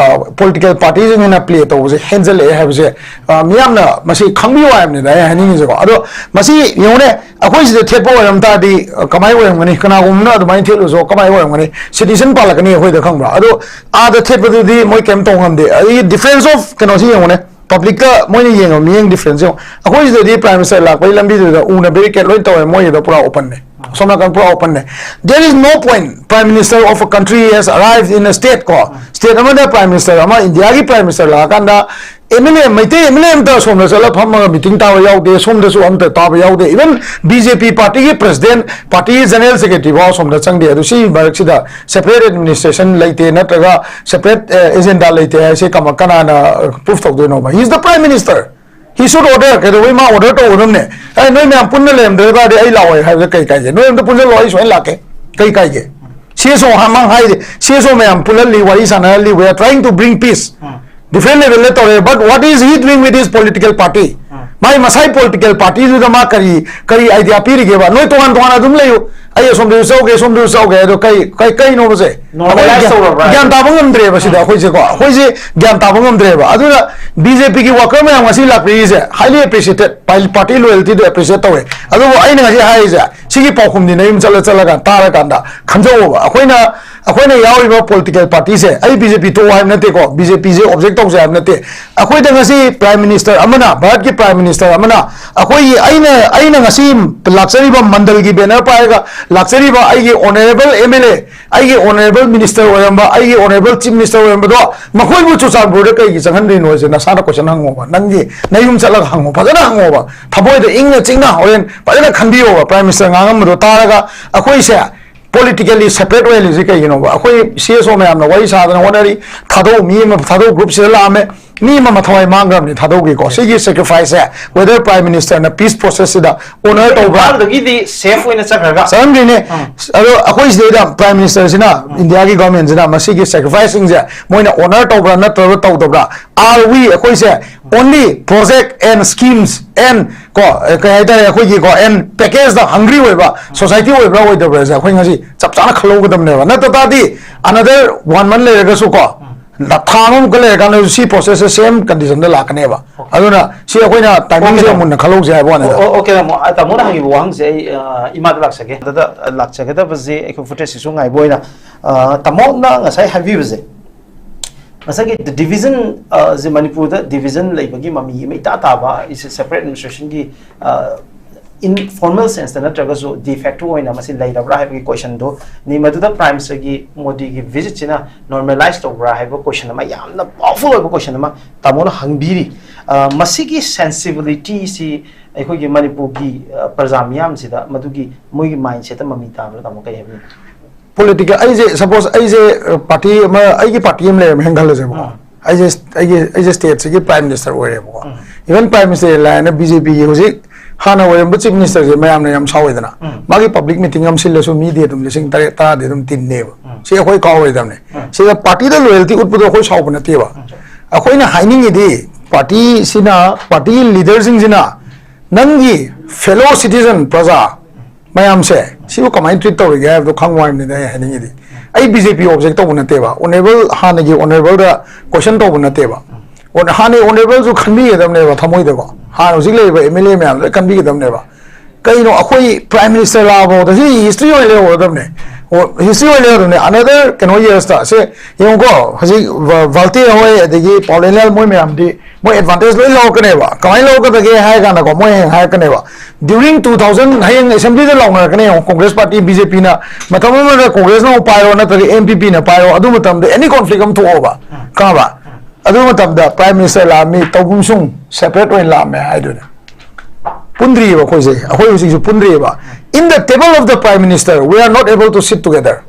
political party ꯁꯤꯡꯅ play ꯇꯧꯕꯁꯦ ꯍꯦꯟꯖꯜꯂꯛꯑꯦ ꯍꯥꯏꯕꯁꯦ, ꯑ, ꯃꯤꯌꯥꯝꯅ ꯃꯁꯤ ꯈꯪꯕꯤꯌꯨ ꯍꯥꯏꯕꯅꯤꯗ ꯑꯩ ꯍꯥꯏꯅꯤꯡꯉꯤꯁꯦꯀꯣ꯫ ꯑꯗꯣ ꯃꯁꯤ ꯌꯦꯡꯉꯨꯅꯦ, ꯑꯩꯈꯣꯏ ꯁꯤꯗ ꯊꯦꯠꯄ ꯑꯣꯏꯔꯝ ꯇꯥꯔꯗꯤ, ꯑ, ꯀꯃꯥꯏꯅ ꯑꯣꯏꯔꯝꯒꯅꯤ? ꯀꯅꯥꯒꯨꯝꯕꯅ ꯑꯗꯨꯃꯥꯏꯅ ꯊꯦꯠꯂꯨꯁꯨ ꯀꯃꯥꯏꯅ ꯑꯣꯏꯔꯝꯒꯅꯤ? Sedition ꯄꯥꯜꯂꯛꯀꯅꯤ ꯑꯩꯈꯣꯏꯗ, ꯈꯪꯕ꯭ꯔꯥ? ꯑꯗꯣ ꯑꯥꯗ ꯊꯦꯠꯄꯗꯨꯗꯤ ꯃꯣꯏ ꯀꯩꯝ ꯇꯧ ꯉꯝꯗꯦ꯫ ꯑꯗꯒꯤ difference of ꯀꯩꯅꯣꯁꯤ ꯌꯦꯡꯉꯨꯅꯦ, public ꯇ ꯃꯣꯏꯅ ꯌꯦꯡꯕ ꯃꯤꯠꯌꯦꯡ difference ꯌꯦꯡꯉꯣ꯫ ꯑꯩꯈꯣꯏ ꯁꯤꯗꯗꯤ Prime Minister ꯂꯥꯛꯄꯒꯤ ꯂꯝꯕꯤꯗꯨꯗ ꯎꯅ barricade ꯂꯣꯏ ꯇꯧꯋꯦ, ꯃꯣꯏꯒꯤꯗꯣ ꯄꯨꯔꯥ open ꯅꯦ꯫ ꯁꯣꯝ ꯅꯥꯀꯟ ꯄꯨꯔꯥ open ꯅꯦ꯫ There is no point Prime Minister of a country has arrived in a state ꯀꯣ, state ꯑꯃꯗ Prime Minister ꯑꯃ, ꯏꯟꯗꯤꯌꯥꯒꯤ Prime Minister ꯂꯥꯛꯑꯀꯥꯟꯗ MLA, ꯃꯩꯇꯩ MLA ꯑꯝꯇ ꯑꯁꯣꯝꯗ ꯆꯠꯂ ꯐꯝꯃꯒ meeting ꯇꯥꯕ ꯌꯥꯎꯗꯦ, ꯁꯣꯝꯗꯁꯨ ꯑꯝꯇ ꯇꯥꯕ ꯌꯥꯎꯗꯦ꯫ Even BJP party ꯒꯤ president, party ꯒꯤ general secretary ꯐꯥꯎ ꯑꯁꯣꯝꯗ ꯆꯪꯗꯦ꯫ ꯑꯗꯨ ꯁꯤ ꯃꯔꯛꯁꯤꯗ separate administration ꯂꯩꯇꯦ ꯅꯠꯇ꯭ꯔꯒ separate, ꯑ, agenda ꯂꯩꯇꯦ ꯍꯥꯏꯁꯦ ꯀꯃ-, ꯀꯅꯥꯅ proof ꯇꯧꯗꯣꯏꯅꯣꯕ? He is the Prime Minister. He should order. ꯀꯩꯗꯧꯕꯩ ꯃꯥ order ꯇꯧꯒꯗꯕꯅꯦ? ꯑꯩ ꯅꯣꯏ ꯃꯌꯥꯝ ꯄꯨꯟꯅ ꯂꯩꯔꯝꯗ꯭ꯔ ꯇꯥꯔꯗꯤ ꯑꯩ ꯂꯥꯛꯑꯣꯏ ꯍꯥꯏꯕꯗ ꯀꯩ ꯀꯥꯏꯒꯦ? ꯅꯣꯏ ꯑꯝꯇ ꯄꯨꯟꯁꯤꯜꯂꯣ, ꯑꯩ ꯁꯨꯃꯥꯏꯅ ꯂꯥꯛꯀꯦ꯫ ꯀꯩ ꯀꯥꯏꯒꯦ? CSO ꯃꯥꯡ ꯍꯥꯏꯔꯤ, CSO ꯃꯌꯥꯝ ꯄꯨꯜꯍꯜꯂꯤ, ꯋꯥꯔꯤ ꯁꯥꯟꯅꯍꯜꯂꯤ, we are trying to bring peace. Different level ꯗ ꯇꯧꯔꯦ, but what is he doing with his political party? ꯃꯥꯏ ꯃꯁꯥꯏ political party ꯗꯨꯗ ꯃꯥ ꯀꯔꯤ, ꯀꯔꯤ idea ꯄꯤꯔꯤꯒꯦꯕ? ꯅꯣꯏ ꯇꯣꯉꯥꯟ ꯇꯣꯉꯥꯟꯅ ꯑꯗꯨꯝ ꯂꯩꯌꯨ, ꯑꯩ ꯑꯁꯣꯝꯗꯁꯨ ꯆꯧꯒꯦ, ꯁꯣꯝꯗꯁꯨ ꯆꯧꯒꯦ, ꯑꯗꯣ ꯀꯩ, ꯀꯩ, ꯀꯩꯅꯣꯕꯁꯦ? Normalize ꯑꯩꯈꯣꯏ ꯒ꯭ꯌꯥꯟ, ꯇꯧꯔꯕ꯭ꯔꯥ? ꯒ꯭ꯌꯥꯟ ꯇꯥꯕ ꯉꯝꯗ꯭ꯔꯦꯕ ꯁꯤꯗ ꯑꯩꯈꯣꯏꯁꯦꯀꯣ, ꯑꯩꯈꯣꯏꯁꯦ ꯒ꯭ꯌꯥꯟ ꯇꯥꯕ ꯉꯝꯗ꯭ꯔꯦꯕ꯫ ꯑꯗꯨꯅ BJP ꯒꯤ worker ꯃꯌꯥꯝ ꯉꯁꯤ ꯂꯥꯛꯄꯤꯔꯤꯁꯦ highly appreciated, party loyalty ꯗꯨ appreciate ꯇꯧꯋꯦ꯫ ꯑꯗꯨꯕꯨ ꯑꯩꯅ ꯉꯁꯤ ꯍꯥꯏꯔꯤꯁꯦ, ꯁꯤꯒꯤ ꯄꯥꯎꯈꯨꯝꯗꯤ ꯅꯌꯨꯝ ꯆꯠꯂ ꯆꯠꯂꯒ ꯇꯥꯔꯀꯥꯟꯗ ꯈꯟꯖꯧꯑꯕ꯫ ꯑꯩꯈꯣꯏꯅ, ꯑꯩꯈꯣꯏꯅ ꯌꯥꯎꯔꯤꯕ political party ꯁꯦ, ꯑꯩ BJP ꯇꯣꯛꯑꯣ ꯍꯥꯏꯕ ꯅꯠꯇꯦꯀꯣ, BJP ꯁꯦ object ꯇꯧꯁꯦ ꯍꯥꯏꯕ ꯅꯠꯇꯦ꯫ ꯑꯩꯈꯣꯏꯗ ꯉꯁꯤ Prime Minister ꯑꯃꯅ, ꯚꯥꯔꯠꯀꯤ Prime Minister ꯑꯃꯅ, ꯑꯩꯈꯣꯏꯒꯤ, ꯑꯩꯅ, ꯑꯩꯅ ꯉꯁꯤ ꯂꯥꯛꯆꯔꯤꯕ ꯃꯟꯗꯜꯒꯤ banner ꯄꯥꯏꯔꯒ ꯂꯥꯛꯆꯔꯤꯕ ꯑꯩꯒꯤ honourable MLA, ꯑꯩꯒꯤ honourable minister ꯑꯣꯏꯔꯝꯕ, ꯑꯩꯒꯤ honourable Chief Minister ꯑꯣꯏꯔꯝꯕꯗꯣ, ꯃꯈꯣꯏꯕꯨ ꯆꯨꯔꯆꯥꯟꯄꯨꯔꯗ ꯀꯩꯒꯤ ꯆꯪꯍꯟꯗ꯭ꯔꯤꯅꯣ ꯍꯥꯏꯁꯦ ꯅꯁꯥꯅ question ꯍꯪꯉꯣꯕ꯫ ꯅꯪꯒꯤ ꯅꯌꯨꯝ ꯆꯠꯂꯒ ꯍꯪꯉꯣ, ꯐꯖꯅ ꯍꯪꯉꯣꯕ꯫ ꯊꯃꯣꯏꯗ ꯏꯪꯅ ꯆꯤꯛꯅ ꯍꯣꯔꯦꯟ ꯐꯖꯅ ꯈꯟꯕꯤꯌꯣꯕ꯫ Prime Minister ꯉꯥꯡꯉꯝꯕꯗꯣ ꯇꯥꯔꯒ ꯑꯩꯈꯣꯏꯁꯦ politically separate ꯑꯣꯏꯍꯜꯂꯤꯁꯦ ꯀꯩꯒꯤꯅꯣꯕ? ꯑꯩꯈꯣꯏ CSO ꯃꯌꯥꯝꯅ ꯋꯥꯔꯤ ꯁꯥꯗꯅ ꯍꯣꯠꯅꯔꯤ, ꯊꯥꯗꯧ, ꯃꯤ ꯑꯃ ꯊꯥꯗꯧ, group ꯁꯤꯗ ꯂꯥꯛꯑꯝꯃꯦ, ꯃꯤ ꯑꯃ ꯃꯊꯋꯥꯏ ꯃꯥꯡꯈ꯭ꯔꯕꯅꯤ ꯊꯥꯗꯣꯛꯈꯤꯀꯣ꯫ ꯁꯤꯒꯤ sacrifice ꯁꯦ whether Prime Minister ꯅ peace process ꯁꯤꯗ honour ꯇꯧꯕ꯭ꯔꯥ? ꯏꯝꯐꯥꯜꯗꯒꯤꯗꯤ safe ꯑꯣꯏꯅ ꯆꯠꯈ꯭ꯔꯒ ꯆꯠꯂꯝꯗ꯭ꯔꯤꯅꯦ꯫ ꯑꯗꯣ ꯑꯩꯈꯣꯏ ꯁꯤꯗꯩꯗ Prime Minister ꯁꯤꯅ, India ꯒꯤ government ꯁꯤꯅ ꯃꯁꯤꯒꯤ sacrifice ꯁꯤꯡꯁꯦ ꯃꯣꯏꯅ honour ꯇꯧꯕ꯭ꯔꯥ ꯅꯠꯇ꯭ꯔꯒ ꯇꯧꯗꯕ꯭ꯔꯥ? Are we, ꯑꯩꯈꯣꯏꯁꯦ only project and schemes and ꯀꯣ, ꯑ, ꯀꯩ ꯍꯥꯏꯇꯥꯔꯦ, ꯑꯩꯈꯣꯏꯒꯤꯀꯣ, and package ꯇ hungry ꯑꯣꯏꯕ society ꯑꯣꯏꯕ꯭ꯔꯥ ꯑꯣꯏꯗꯕ꯭ꯔꯥꯁꯦ ꯑꯩꯈꯣꯏ ꯉꯁꯤ ꯆꯞ ꯆꯥꯅ ꯈꯜꯍꯧꯒꯗꯕꯅꯦꯕ꯫ ꯅꯠꯇ ꯇꯥꯔꯗꯤ another one month ꯂꯩꯔꯒꯁꯨ ꯀꯣ, ꯊꯥ ꯑꯃꯃꯨꯛꯀ ꯂꯩꯔꯀꯥꯟꯗ ꯁꯤ process ꯁꯦ same condition ꯗ ꯂꯥꯛꯀꯅꯦꯕ꯫ ꯑꯗꯨꯅ ꯁꯤ ꯑꯩꯈꯣꯏꯅ timing ꯁꯦ Okay, ꯌꯥꯝ ꯃꯨꯟꯅ ꯈꯜꯍꯧꯁꯦ ꯍꯥꯏꯕ ꯋꯥꯅꯤꯗ꯫ ꯑꯣ, ꯑꯣ, okay, ꯇꯥꯃꯣ꯫ ꯑ, ꯇꯥꯃꯣꯅ ꯍꯪꯉꯤꯕ ꯋꯥꯍꯪꯁꯦ ꯑꯩ, ꯑ, ꯏꯃꯥꯗ ꯂꯥꯛꯆꯒꯦ꯫ ꯑꯗꯨꯗ, ꯑ, ꯂꯥꯛꯆꯒꯗꯕꯁꯦ ꯑꯩꯈꯣꯏ footage ꯁꯤꯁꯨ ꯉꯥꯏꯕ ꯑꯣꯏꯅ, ꯑ, ꯇꯥꯃꯣꯅ ꯉꯁꯥꯏ ꯍꯥꯏꯕꯤꯕꯁꯦ, ꯉꯁꯥꯏꯒꯤ the division, ꯑ, ꯁꯦ ꯃꯅꯤꯄꯨꯔꯗ division ꯂꯩꯕꯒꯤ ꯃꯃꯤ ꯑꯃ ꯏꯇꯥ ꯇꯥꯕ, is a separate administration ꯒꯤ, ꯑ, informal sense ꯇ ꯅꯠꯇ꯭ꯔꯒꯁꯨ de facto ꯑꯣꯏꯅ ꯃꯁꯤ ꯂꯩꯔꯕ꯭ꯔꯥ ꯍꯥꯏꯕꯒꯤ question ꯗꯨ ꯅꯤ꯫ ꯃꯗꯨꯗ Prime Minister ꯒꯤ ꯃꯣꯗꯤꯒꯤ visit ꯁꯤꯅ normalize ꯇꯧꯕ꯭ꯔꯥ ꯍꯥꯏꯕ question ꯑꯃ, ꯌꯥꯝꯅ powerful ꯑꯣꯏꯕ question ꯑꯃ ꯇꯥꯃꯣꯅ ꯍꯪꯕꯤꯔꯤ꯫ ꯑ, ꯃꯁꯤꯒꯤ sensibility ꯁꯤ ꯑꯩꯈꯣꯏꯒꯤ ꯃꯅꯤꯄꯨꯔꯒꯤ, ꯑ, ꯄ꯭ꯔꯖꯥ ꯃꯤꯌꯥꯝꯁꯤꯗ ꯃꯗꯨꯒꯤ ꯃꯣꯏꯒꯤ mindset ꯇ ꯃꯃꯤ ꯇꯥꯕ꯭ꯔꯥ, ꯇꯥꯃꯣ, ꯀꯔꯤ ꯍꯥꯏꯕꯤꯅꯤꯡꯉꯤ? Political, ꯑꯩꯁꯦ, suppose ꯑꯩꯁꯦ, ꯑ, party ꯑꯃ, ꯑꯩꯒꯤ party ꯑꯃ ꯂꯩꯔꯝꯃꯦ ꯍꯥꯏꯅ ꯈꯜꯂꯁꯦꯕꯀꯣ꯫ ꯑꯩꯁꯦ, ꯑꯩꯒꯤ, ꯑꯩꯁꯦ state ꯁꯤꯒꯤ Prime Minister ꯑꯣꯏꯔꯦꯕꯀꯣ꯫ Even Prime Minister line ꯅ B J P ꯒꯤ ꯍꯧꯖꯤꯛ ꯍꯥꯟꯅ ꯑꯣꯏꯔꯝꯕ Chief Minister ꯁꯦ ꯃꯌꯥꯝꯅ ꯌꯥꯝ ꯁꯥꯎꯋꯦꯗꯅ꯫ ꯃꯥꯒꯤ public meeting ꯑꯃ ꯁꯤꯜꯂꯁꯨ ꯃꯤꯗꯤ ꯑꯗꯨꯝ ꯂꯤꯁꯤꯡ ꯇꯔꯦꯠ ꯇꯔꯥꯗꯤ ꯑꯗꯨꯝ ꯇꯤꯟꯅꯦꯕ꯫ ꯁꯤ ꯑꯩꯈꯣꯏ ꯀꯥꯎꯔꯣꯏꯗꯕꯅꯦ꯫ ꯁꯤꯗ party ꯗ loyalty ꯎꯠꯄꯗꯣ ꯑꯩꯈꯣꯏ ꯁꯥꯎꯕ ꯅꯠꯇꯦꯕ꯫ ꯑꯩꯈꯣꯏꯅ ꯍꯥꯏꯅꯤꯡꯉꯤꯗꯤ party ꯁꯤꯅ, party ꯒꯤ leader ꯁꯤꯡꯁꯤꯅ ꯅꯪꯒꯤ fellow citizen, ꯄ꯭ꯔꯖꯥ ꯃꯌꯥꯝꯁꯦ ꯁꯤꯕꯨ ꯀꯃꯥꯏꯅ treat ꯇꯧꯔꯤꯒꯦ ꯍꯥꯏꯕꯗꯣ ꯈꯪꯉꯨ ꯍꯥꯏꯕꯅꯤꯗ ꯑꯩ ꯍꯥꯏꯅꯤꯡꯉꯤꯗꯤ꯫ ꯑꯩ B J P object ꯇꯧꯕ ꯅꯠꯇꯦꯕ, honourable, ꯍꯥꯟꯅꯒꯤ honourable ꯗ question ꯇꯧꯕ ꯅꯠꯇꯦꯕ꯫ ꯑꯣ, ꯍꯥꯟꯅꯒꯤ honourable ꯁꯨ ꯈꯟꯕꯤꯒꯗꯕꯅꯦꯕ ꯊꯃꯣꯏꯗꯀꯣ, ꯍꯥꯟꯅ ꯍꯧꯖꯤꯛ ꯂꯩꯔꯤꯕ M L A ꯃꯌꯥꯝꯗꯣ ꯂꯣꯏ ꯈꯟꯕꯤꯒꯗꯕꯅꯦꯕ꯫ ꯀꯩꯅꯣ, ꯑꯩꯈꯣꯏ Prime Minister ꯂꯥꯛꯑꯐꯥꯎꯗ ꯁꯤ history ꯑꯣꯏꯅ ꯂꯩꯍꯧꯔꯗꯕꯅꯦ꯫ ꯑꯣ, history ꯑꯣꯏꯅ ꯂꯩꯍꯧꯔꯗꯕꯅꯦ꯫ Another ꯀꯩꯅꯣ years ꯇ ꯁꯦ ꯌꯦꯡꯉꯨꯀꯣ, ꯍꯧꯖꯤꯛ ꯚ-, ꯚꯥꯜꯇꯦ ꯍꯣꯏ, ꯑꯗꯒꯤ ꯄꯥꯎꯂꯦꯟꯌꯥꯜ ꯃꯣꯏ ꯃꯌꯥꯝꯗꯤ ꯃꯣꯏ advantage ꯂꯣꯏ ꯂꯧꯔꯛꯀꯅꯦꯕ꯫ ꯀꯃꯥꯏꯅ ꯂꯧꯔꯛꯀꯗꯒꯦ ꯍꯥꯏ ꯀꯥꯟꯗꯀꯣ, ꯃꯣꯏ ꯍꯌꯦꯡ ꯍꯥꯏꯔꯛꯀꯅꯦꯕ, during two thousand, ꯍꯌꯦꯡ assembly ꯗ ꯂꯥꯎꯅꯔꯛꯀꯅꯤ ꯌꯦꯡꯉꯣ, Congress party, B J P ꯅ꯫ ꯃꯇꯝ ꯑꯃꯗ Congress ꯅ ꯑꯃꯨꯛ ꯄꯥꯏꯔꯣ, ꯅꯠꯇ꯭ꯔꯒ N P P ꯅ ꯄꯥꯏꯔꯣ, ꯑꯗꯨ ꯃꯇꯝꯗ any conflict ꯑꯃ ꯊꯣꯛꯑꯣꯕ, ꯈꯪꯉꯕ? ꯑꯗꯨ ꯃꯇꯝꯗ Prime Minister ꯂꯥꯛꯑꯝꯃꯤ, ꯇꯧꯕꯨꯡꯁꯨꯡ separate ꯑꯣꯏꯅ ꯂꯥꯛꯑꯝꯃꯦ ꯍꯥꯏꯗꯨꯅꯦ꯫ ꯄꯨꯟꯗ꯭ꯔꯤꯑꯕ ꯑꯩꯈꯣꯏꯁꯦ, ꯑꯩꯈꯣꯏ ꯍꯧꯖꯤꯛꯁꯨ ꯄꯨꯟꯗ꯭ꯔꯤꯑꯕ꯫ In the table of the Prime Minister, we are not able to sit together.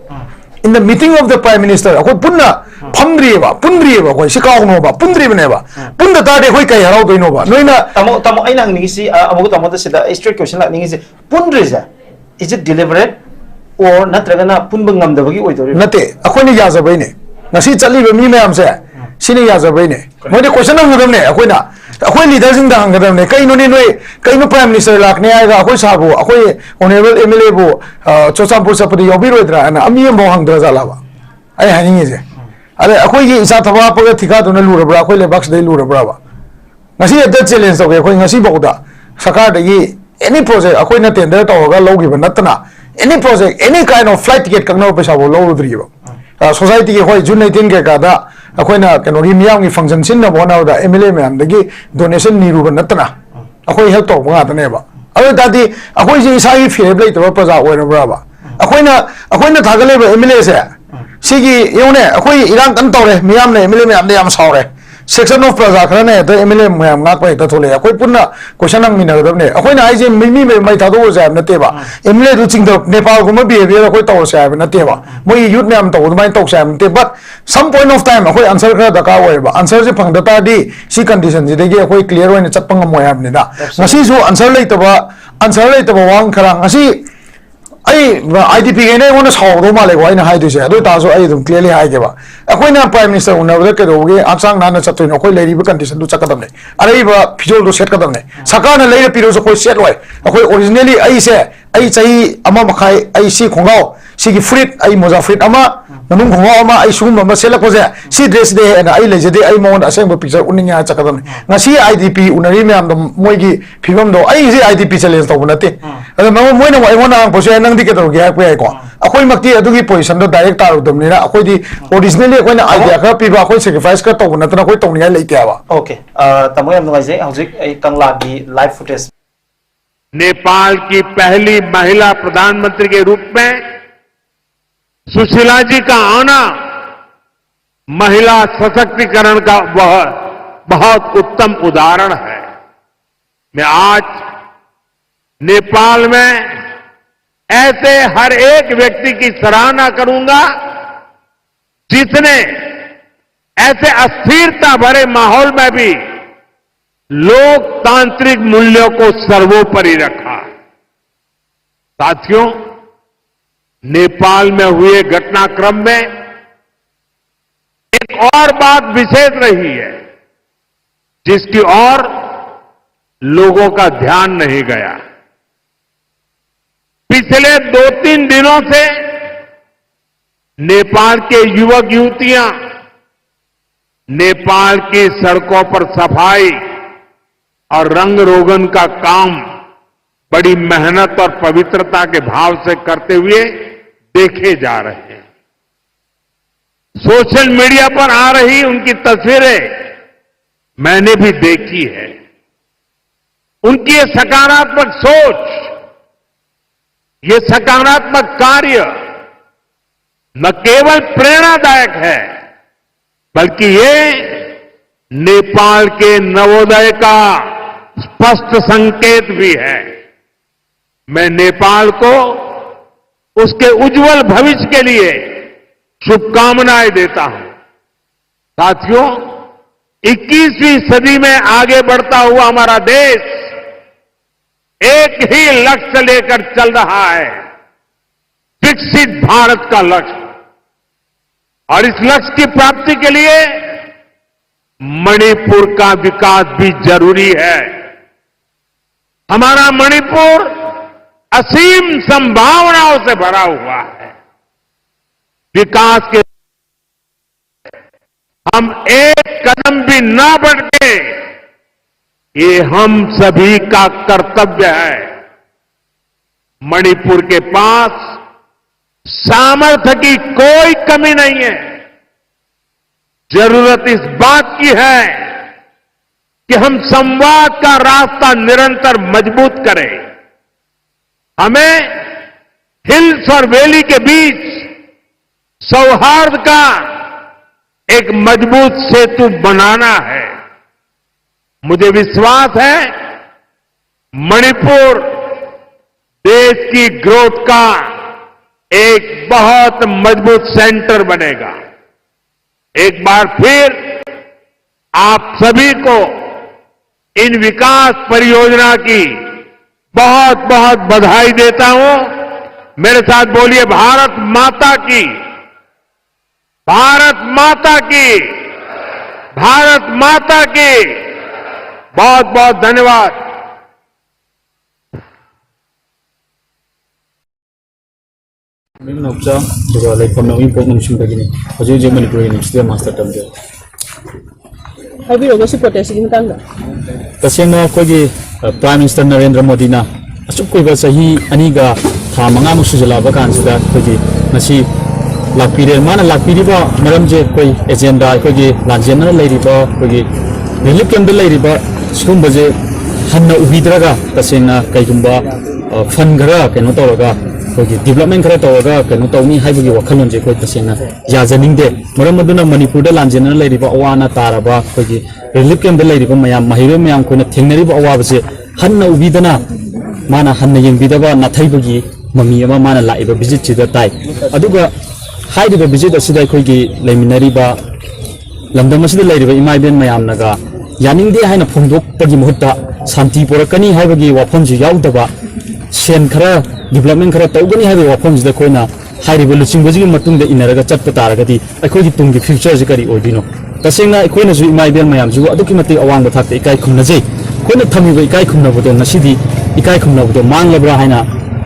In the meeting of the Prime Minister, ꯑꯩꯈꯣꯏ ꯄꯨꯟꯅ ꯐꯝꯗ꯭ꯔꯤꯑꯕ, ꯄꯨꯟꯗ꯭ꯔꯤꯑꯕ꯫ ꯑꯩꯈꯣꯏ ꯁꯤ ꯀꯥꯎꯅꯣꯕ, ꯄꯨꯟꯗ꯭ꯔꯤꯕꯅꯦꯕ꯫ ꯄꯨꯟꯗ ꯇꯥꯔꯗꯤ ꯑꯩꯈꯣꯏ ꯀꯩ ꯍꯔꯥꯎꯗꯣꯏꯅꯣꯕ? ꯅꯣꯏꯅ ꯇꯥꯃꯣ, ꯇꯥꯃꯣ, ꯑꯩꯅ ꯍꯪꯅꯤꯡꯉꯤꯁꯤ, ꯑ, ꯑꯃꯨꯛ ꯇꯥꯃꯣꯗ ꯁꯤꯗ ꯑꯩ straight question ꯂꯥꯛꯅꯤꯡꯉꯤꯁꯤ, ꯄꯨꯟꯗ꯭ꯔꯤꯁꯦ, is it deliberate or ꯅꯠꯇ꯭ꯔꯒꯅ ꯄꯨꯟꯕ ꯉꯝꯗꯕꯒꯤ ꯑꯣꯏꯗꯣꯔꯤꯕ꯭ꯔꯥ? ꯅꯠꯇꯦ, ꯑꯩꯈꯣꯏꯅ ꯌꯥꯖꯕꯩꯅꯦ꯫ ꯉꯁꯤ ꯆꯠꯂꯤꯕ ꯃꯤ ꯃꯌꯥꯝꯁꯦ, ꯁꯤꯅ ꯌꯥꯖꯕꯩꯅꯦ꯫ ꯃꯣꯏꯗ question ꯍꯪꯒꯗꯕꯅꯦ ꯑꯩꯈꯣꯏꯅ꯫ ꯑꯩꯈꯣꯏ leaderꯁꯤꯡꯗ ꯍꯪꯒꯗꯕꯅꯦ, "ꯀꯩꯅꯣꯅꯦ ꯅꯣꯏ, ꯀꯩꯅꯣ Prime Minister ꯂꯥꯛꯅꯤ ꯍꯥꯏꯔꯒ ꯑꯩꯈꯣꯏ ꯁꯥꯔꯕꯨ, ꯑꯩꯈꯣꯏ honourable MLAꯕꯨ, ꯑ, ꯆꯨꯔꯆꯥꯟꯄꯨꯔ ꯆꯠꯄꯗ ꯌꯥꯎꯕꯤꯔꯣꯏꯗ꯭ꯔꯥ?" ꯍꯥꯏꯅ ꯑꯃꯤ ꯑꯃꯐꯥꯎ ꯍꯪꯗ꯭ꯔꯖꯥꯠꯂꯕ? ꯑꯩ ꯍꯥꯏꯅꯤꯡꯉꯤꯁꯦ꯫ ꯑꯗ ꯑꯩꯈꯣꯏꯒꯤ ꯏꯆꯥ ꯊꯕꯛ ꯍꯥꯞꯄꯒ ꯊꯤꯀꯥꯗꯨꯅ ꯂꯨꯔꯕ꯭ꯔꯥ? ꯑꯩꯈꯣꯏ ꯂꯩꯕꯥꯛꯁꯤꯗꯩ ꯂꯨꯔꯕ꯭ꯔꯥꯕ? ꯉꯁꯤ ꯍꯦꯛꯇ challenge ꯇꯧꯒꯦ꯫ ꯑꯩꯈꯣꯏ ꯉꯁꯤꯐꯥꯎꯗ ꯁꯔꯀꯥꯔꯗꯒꯤ any project ꯑꯩꯈꯣꯏꯅ tender ꯇꯧꯔꯒ ꯂꯧꯈꯤꯕ ꯅꯠꯇꯅ, any project, any kind of flight ticket ꯀꯛꯅꯕ ꯄꯩꯁꯥꯐꯥꯎ ꯂꯧꯔꯨꯗ꯭ꯔꯤꯕ꯫ ꯑ, societyꯒꯤ, ꯍꯣꯏ, June eighteen ꯀꯩꯀꯥꯗ ꯑꯩꯈꯣꯏꯅ ꯀꯩꯅꯣꯒꯤ ꯃꯤꯌꯥꯝꯒꯤ function ꯁꯤꯟꯅꯕ ꯍꯣꯠꯅꯕꯗ MLA ꯃꯌꯥꯝꯗꯒꯤ donation ꯅꯤꯔꯨꯕ ꯅꯠꯇꯅ ꯑꯩꯈꯣꯏ help ꯇꯧꯕ ꯉꯥꯛꯇꯅꯦꯕ꯫ ꯑꯗꯨ ꯑꯣꯏ ꯇꯥꯔꯗꯤ ꯑꯩꯈꯣꯏꯁꯦ ꯏꯁꯥꯒꯤ ꯐꯤꯔꯦꯞ ꯂꯩꯇꯕ ꯄ꯭ꯔꯖꯥ ꯑꯣꯏꯔꯕ꯭ꯔꯕ? ꯑꯩꯈꯣꯏꯅ, ꯑꯩꯈꯣꯏꯅ ꯊꯥꯒꯠꯂꯤꯕ MLAꯁꯦ, ꯁꯤꯒꯤ ꯌꯦꯡꯉꯨꯅꯦ, ꯑꯩꯈꯣꯏ ꯏꯔꯥꯡ ꯀꯟꯅ ꯇꯧꯔꯦ, ꯃꯤꯌꯥꯝꯅ MLA ꯃꯌꯥꯝꯗ ꯌꯥꯝ ꯁꯥꯎꯔꯦ, section of ꯄ꯭ꯔꯖꯥ ꯈꯔꯅ ꯍꯦꯛꯇ MLA ꯃꯌꯥꯝ ꯉꯥꯛꯄ ꯍꯦꯛꯇ ꯊꯣꯛꯂꯛꯑꯦ꯫ ꯑꯩꯈꯣꯏ ꯄꯨꯟꯅ question ꯍꯪꯃꯤꯟꯅꯒꯗꯕꯅꯦ꯫ ꯑꯩꯈꯣꯏꯅ ꯍꯥꯏꯁꯦ ꯃꯤ, ꯃꯤ ꯃꯩ ꯊꯥꯗꯣꯛꯎꯁꯦ ꯍꯥꯏꯕ ꯅꯠꯇꯦꯕ, MLAꯗꯨ ꯆꯤꯡꯊ-, ꯅꯦꯄꯥꯜꯒꯨꯝꯕ behaviour ꯑꯩꯈꯣꯏ ꯇꯧꯔꯁꯦ ꯍꯥꯏꯕ ꯅꯠꯇꯦꯕ, ꯃꯣꯏꯒꯤ youth ꯃꯌꯥꯝ ꯇꯧꯕ ꯑꯗꯨꯃꯥꯏꯅ ꯇꯧꯁꯦ ꯍꯥꯏꯕ ꯅꯠꯇꯦ꯫ But some point of time ꯑꯩꯈꯣꯏ answer ꯈꯔ ꯗꯔꯀꯥꯔ ꯑꯣꯏꯌꯦꯕ꯫ Answerꯁꯦ ꯐꯪꯗ ꯇꯥꯔꯗꯤ ꯁꯤ conditionꯁꯤꯗꯒꯤ ꯑꯩꯈꯣꯏ clear ꯑꯣꯏꯅ ꯆꯠꯄ ꯉꯝꯃꯣꯏ ꯍꯥꯏꯕꯅꯤꯗ꯫ Absolutely. ꯉꯁꯤꯁꯨ answer ꯂꯩꯇꯕ, answer ꯂꯩꯇꯕ ꯋꯥ ꯈꯔ ꯉꯁꯤ ꯑꯩ, IDPꯈꯩꯅ ꯑꯩꯉꯣꯟꯗ ꯁꯥꯎꯗꯧ ꯃꯥꯜꯂꯦꯀꯣ ꯑꯩꯅ ꯍꯥꯏꯗꯣꯏꯁꯦ꯫ ꯑꯗꯨ ꯑꯣꯏ ꯇꯥꯔꯁꯨ ꯑꯩ ꯑꯗꯨꯝ clearly ꯍꯥꯏꯒꯦꯕ꯫ ꯑꯩꯈꯣꯏꯅ Prime Minister ꯎꯅꯕꯗ ꯀꯩꯗꯧꯕꯒꯤ ꯍꯛꯆꯥꯡ ꯅꯥꯟꯅ ꯆꯠꯇꯣꯏꯅꯣ? ꯑꯩꯈꯣꯏ ꯂꯩꯔꯤꯕ conditionꯗꯨ ꯆꯠꯀꯗꯕꯅꯦ꯫ ꯑꯔꯩꯕ ꯐꯤꯖꯣꯜꯗꯣ ꯁꯦꯠꯀꯗꯕꯅꯦ꯫ ꯁꯔꯀꯥꯔꯅ ꯂꯩꯔ ꯄꯤꯔꯁꯨ ꯑꯩꯈꯣꯏ ꯁꯦꯠꯂꯣꯏ꯫ ꯑꯩꯈꯣꯏ originally ꯑꯩꯁꯦ, ꯑꯩ ꯆꯍꯤ ꯑꯃ ꯃꯈꯥꯏ ꯑꯩ ꯁꯤ ꯈꯣꯡꯒ꯭ꯔꯥꯎ, ꯁꯤꯒꯤ ꯐꯨꯔꯤꯠ, ꯑꯩ ꯃꯣꯖꯥ ꯐꯨꯔꯤꯠ ꯑꯃ, ꯃꯅꯨꯡ ꯈꯣꯡꯒ꯭ꯔꯥꯎ ꯑꯃ, ꯑꯩ ꯁꯤꯒꯨꯝꯕ ꯑꯃ ꯁꯦꯠꯂꯛꯄꯁꯦ, ꯁꯤ dressꯁꯤꯗꯩ ꯍꯦꯟꯅ ꯑꯩ ꯂꯩꯖꯗꯦ꯫ ꯑꯩ ꯃꯉꯣꯟꯗ ꯑꯁꯦꯡꯕ picture ꯎꯠꯅꯤꯡꯉꯦ ꯍꯥꯏꯔ ꯆꯠꯀꯗꯕꯅꯦ꯫ ꯉꯁꯤ IDP ꯎꯅꯔꯤ ꯃꯌꯥꯝꯗꯣ ꯃꯣꯏꯒꯤ ꯐꯤꯕꯝꯗꯣ, ꯑꯩ ꯍꯧꯖꯤꯛ IDP challenge ꯇꯧꯕ ꯅꯠꯇꯦ꯫ ꯑꯗꯣ ꯃꯉꯣꯟ-, ꯃꯣꯏꯅ ꯑꯃꯨꯛ ꯑꯩꯉꯣꯟꯗ ꯍꯪꯉꯛꯄꯁꯨ ꯌꯥꯏ, "ꯅꯪꯗꯤ ꯀꯩꯗꯧꯔꯒꯦ?" ꯍꯥꯏꯔꯛꯄ ꯌꯥꯏꯀꯣ꯫ ꯑꯩꯈꯣꯏꯃꯛꯇꯤ ꯑꯗꯨꯒꯤ positionꯗꯣ direct ꯇꯥꯔꯨꯗꯕꯅꯤꯅ ꯑꯩꯈꯣꯏꯗꯤ originally ꯑꯩꯈꯣꯏꯅ idea ꯈꯔ ꯄꯤꯕ, ꯑꯩꯈꯣꯏ sacrifice ꯈꯔ ꯇꯧꯕ ꯅꯠꯇꯅ ꯑꯩꯈꯣꯏ ꯇꯧꯅꯤꯡꯉꯥꯏ ꯂꯩꯇꯦ ꯍꯥꯏꯕ꯫ Okay, ꯑ, ꯇꯥꯃꯣ, ꯌꯥꯝ ꯅꯨꯡꯉꯥꯏꯖꯩ꯫ ꯍꯧꯖꯤꯛ ꯑꯩ ꯀꯪꯂꯥꯒꯤ live footage. नेपाल की पहली महिला प्रधानमंत्री के रूप में सुशीला जी का आना महिला सशक्तिकरण का वह बहुत उत्तम उदाहरण है। मैं आज नेपाल में ऐसे हर एक व्यक्ति की सराहना करूंगा, जिसने ऐसे अस्थिरता भरे माहौल में भी लोकतांत्रिक मूल्यों को सर्वोपरि रखा। साथियों, नेपाल में हुए घटनाक्रम में एक और बात विशेष रही है, जिसकी ओर लोगों का ध्यान नहीं गया। पिछले दो तीन दिनों से नेपाल के युवक युवतियां नेपाल की सड़कों पर सफाई और रंग रोगन का काम बड़ी मेहनत और पवित्रता के भाव से करते हुए देखे जा रहे हैं। सोशल मीडिया पर आ रही उनकी तस्वीरें मैंने भी देखी है। उनकी ये सकारात्मक सोच, ये सकारात्मक कार्य न केवल प्रेरणादायक है, बल्कि ये नेपाल के नवोदय का स्पष्ट संकेत भी है। मैं नेपाल को उसके उज्जवल भविष्य के लिए शुभकामनाएं देता हूं। साथियों, इक्कीसवीं सदी में आगे बढ़ता हुआ हमारा देश एक ही लक्ष्य लेकर चल रहा है, विकसित भारत का लक्ष्य। और इस लक्ष्य की प्राप्ति के लिए मणिपुर का विकास भी जरूरी है। हमारा मणिपुर असीम संभावनाओं से भरा हुआ है। विकास के हम एक कदम भी ना भटके, ये हम सभी का कर्तव्य है। मणिपुर के पास सामर्थ्य की कोई कमी नहीं है। जरूरत इस बात की है कि हम संवाद का रास्ता निरंतर मजबूत करें। हमें हिल्स और वैली के बीच सौहार्द का एक मजबूत सेतु बनाना है। मुझे विश्वास है, मणिपुर देश की ग्रोथ का एक बहुत मजबूत सेंटर बनेगा। एक बार फिर आप सभी को इन विकास परियोजना की बहुत बहुत बधाई देता हूं। मेरे साथ बोलिए, भारत माता की, भारत माता की, भारत माता की। बहुत बहुत धन्यवाद। ꯃꯌꯨꯝ ꯅꯥꯎꯆꯥ, ꯑꯗꯨꯒ ꯂꯩꯐꯝꯅ ꯎꯌꯦꯟꯄꯣꯛ ꯅꯣꯡꯆꯤꯡꯗꯒꯤꯅꯤ꯫ ꯍꯧꯖꯤꯛ ꯍꯧꯖꯤꯛ ꯃꯅꯤꯄꯨꯔ ꯌꯨꯅꯤꯚꯔꯁꯤꯇꯤꯗ ꯃꯥꯁꯇꯔ ꯇꯝꯖꯩ꯫ ꯍꯥꯏꯕꯤꯔꯛꯑꯣ, ꯁꯤ ꯄ꯭ꯔꯣꯇꯦꯁꯁꯤꯒꯤ ꯃꯇꯥꯡꯗ꯫ ꯇꯁꯦꯡꯅ ꯑꯩꯈꯣꯏꯒꯤ ꯑ, ꯄ꯭ꯔꯥꯏꯝ ꯃꯤꯅꯤꯁꯇꯔ ꯅꯔꯦꯟꯗ꯭ꯔ ꯃꯣꯗꯤꯅ ꯑꯁꯨꯛ ꯀꯨꯏꯕ ꯆꯍꯤ ꯑꯅꯤꯒ ꯊꯥ ꯃꯉꯥꯃꯨꯛ ꯁꯨꯖꯜꯂꯛꯑꯕ ꯀꯥꯟꯁꯤꯗ ꯑꯩꯈꯣꯏꯒꯤ ꯉꯁꯤ ꯂꯥꯛꯄꯤꯔꯦ꯫ ꯃꯥꯅ ꯂꯥꯛꯄꯤꯔꯤꯕ ꯃꯔꯝꯁꯦ ꯑꯩꯈꯣꯏ ꯑꯦꯖꯦꯟꯗꯥ, ꯑꯩꯈꯣꯏꯒꯤ ꯂꯥꯟꯖꯦꯟꯅꯔ ꯂꯩꯔꯤꯕ, ꯑꯩꯈꯣꯏꯒꯤ ꯔꯤꯂꯤꯐ ꯀꯦꯝꯞꯇ ꯂꯩꯔꯤꯕ ꯁꯤꯒꯨꯝꯕꯁꯦ ꯍꯟꯅ ꯎꯕꯤꯗ꯭ꯔꯒ, ꯇꯁꯦꯡꯅ ꯀꯩꯒꯨꯝꯕ ꯐꯟ ꯈꯔ ꯀꯩꯅꯣ ꯇꯧꯔꯒ, ꯑꯩꯈꯣꯏꯒꯤ ꯗꯤꯕꯂꯞꯃꯦꯟ ꯈꯔ ꯇꯧꯔꯒ ꯀꯩꯅꯣ ꯇꯧꯅꯤ ꯍꯥꯏꯕꯒꯤ ꯋꯥꯈꯜꯂꯣꯟꯁꯦ ꯑꯩꯈꯣꯏ ꯇꯁꯦꯡꯅ ꯌꯥꯖꯅꯤꯡꯗꯦ꯫ ꯃꯔꯝ ꯑꯗꯨꯅ ꯃꯅꯤꯄꯨꯔꯗ ꯂꯥꯟꯖꯦꯟꯅꯔ ꯂꯩꯔꯤꯕ, ꯑꯋꯥ ꯑꯅꯥ ꯇꯥꯔꯕ, ꯑꯩꯈꯣꯏꯒꯤ ꯔꯤꯂꯤꯐ ꯀꯦꯝꯞꯇ ꯂꯩꯔꯤꯕ ꯃꯌꯥꯝ, ꯃꯍꯩꯔꯣꯏ ꯃꯌꯥꯝ, ꯑꯩꯈꯣꯏꯅ ꯊꯦꯡꯅꯔꯤꯕ ꯑꯋꯥꯕꯁꯦ ꯍꯟꯅ ꯎꯕꯤꯗꯅ, ꯃꯥꯅ ꯍꯟꯅ ꯌꯦꯡꯕꯤꯗꯕ ꯅꯥꯊꯩꯕꯒꯤ ꯃꯃꯤ ꯑꯃ ꯃꯥꯅ ꯂꯥꯛꯏꯕ ꯚꯤꯖꯤꯠꯁꯤꯗ ꯇꯥꯏ꯫ ꯑꯗꯨꯒ ꯍꯥꯏꯔꯤꯕ ꯚꯤꯖꯤꯠ ꯑꯁꯤꯗ ꯑꯩꯈꯣꯏꯒꯤ ꯂꯩꯃꯤꯟꯅꯔꯤꯕ ꯂꯝꯗꯝ ꯑꯁꯤꯗ ꯂꯩꯔꯤꯕ ꯏꯃꯥ ꯏꯕꯦꯟ ꯃꯌꯥꯝꯅꯒ ꯌꯥꯅꯤꯡꯗꯦ ꯍꯥꯏꯅ ꯐꯣꯡꯗꯣꯛꯄꯒꯤ ꯃꯍꯨꯠꯇ, ꯁꯥꯟꯇꯤ ꯄꯨꯔꯛꯀꯅꯤ ꯍꯥꯏꯕꯒꯤ ꯋꯥꯐꯝꯁꯨ ꯌꯥꯎꯗꯕ, ꯁꯦꯟ ꯈꯔ, ꯗꯤꯕꯂꯞꯃꯦꯟ ꯈꯔ ꯇꯧꯒꯅꯤ ꯍꯥꯏꯕꯒꯤ ꯋꯥꯐꯝꯁꯤꯗ ꯑꯩꯈꯣꯏꯅ ꯍꯥꯏꯔꯤꯕ ꯂꯨꯆꯤꯡꯕꯁꯤꯒꯤ ꯃꯇꯨꯡꯗ ꯏꯟꯅꯔꯒ ꯆꯠꯄ ꯇꯥꯔꯒꯗꯤ ꯑꯩꯈꯣꯏꯒꯤ ꯇꯨꯡꯒꯤ ꯐ꯭ꯌꯨꯆꯔꯁꯤ ꯀꯔꯤ ꯑꯣꯏꯗꯣꯏꯅꯣ? ꯇꯁꯦꯡꯅ ꯑꯩꯈꯣꯏꯅꯁꯨ ꯏꯃꯥ ꯏꯕꯦꯟ ꯃꯌꯥꯝꯁꯤꯕꯨ ꯑꯗꯨꯛꯀꯤ ꯃꯇꯤꯛ ꯑꯋꯥꯡꯕ ꯊꯥꯛꯇ ꯏꯀꯥꯏ ꯈꯨꯝꯅꯖꯩ꯫ ꯑꯩꯈꯣꯏꯅ ꯊꯝꯃꯤꯕ ꯏꯀꯥꯏ ꯈꯨꯝꯅꯕꯗꯣ ꯉꯁꯤꯗꯤ ꯏꯀꯥꯏ ꯈꯨꯝꯅꯕꯗꯣ ꯃꯥꯡꯂꯕ꯭ꯔꯥ ꯍꯥꯏꯅ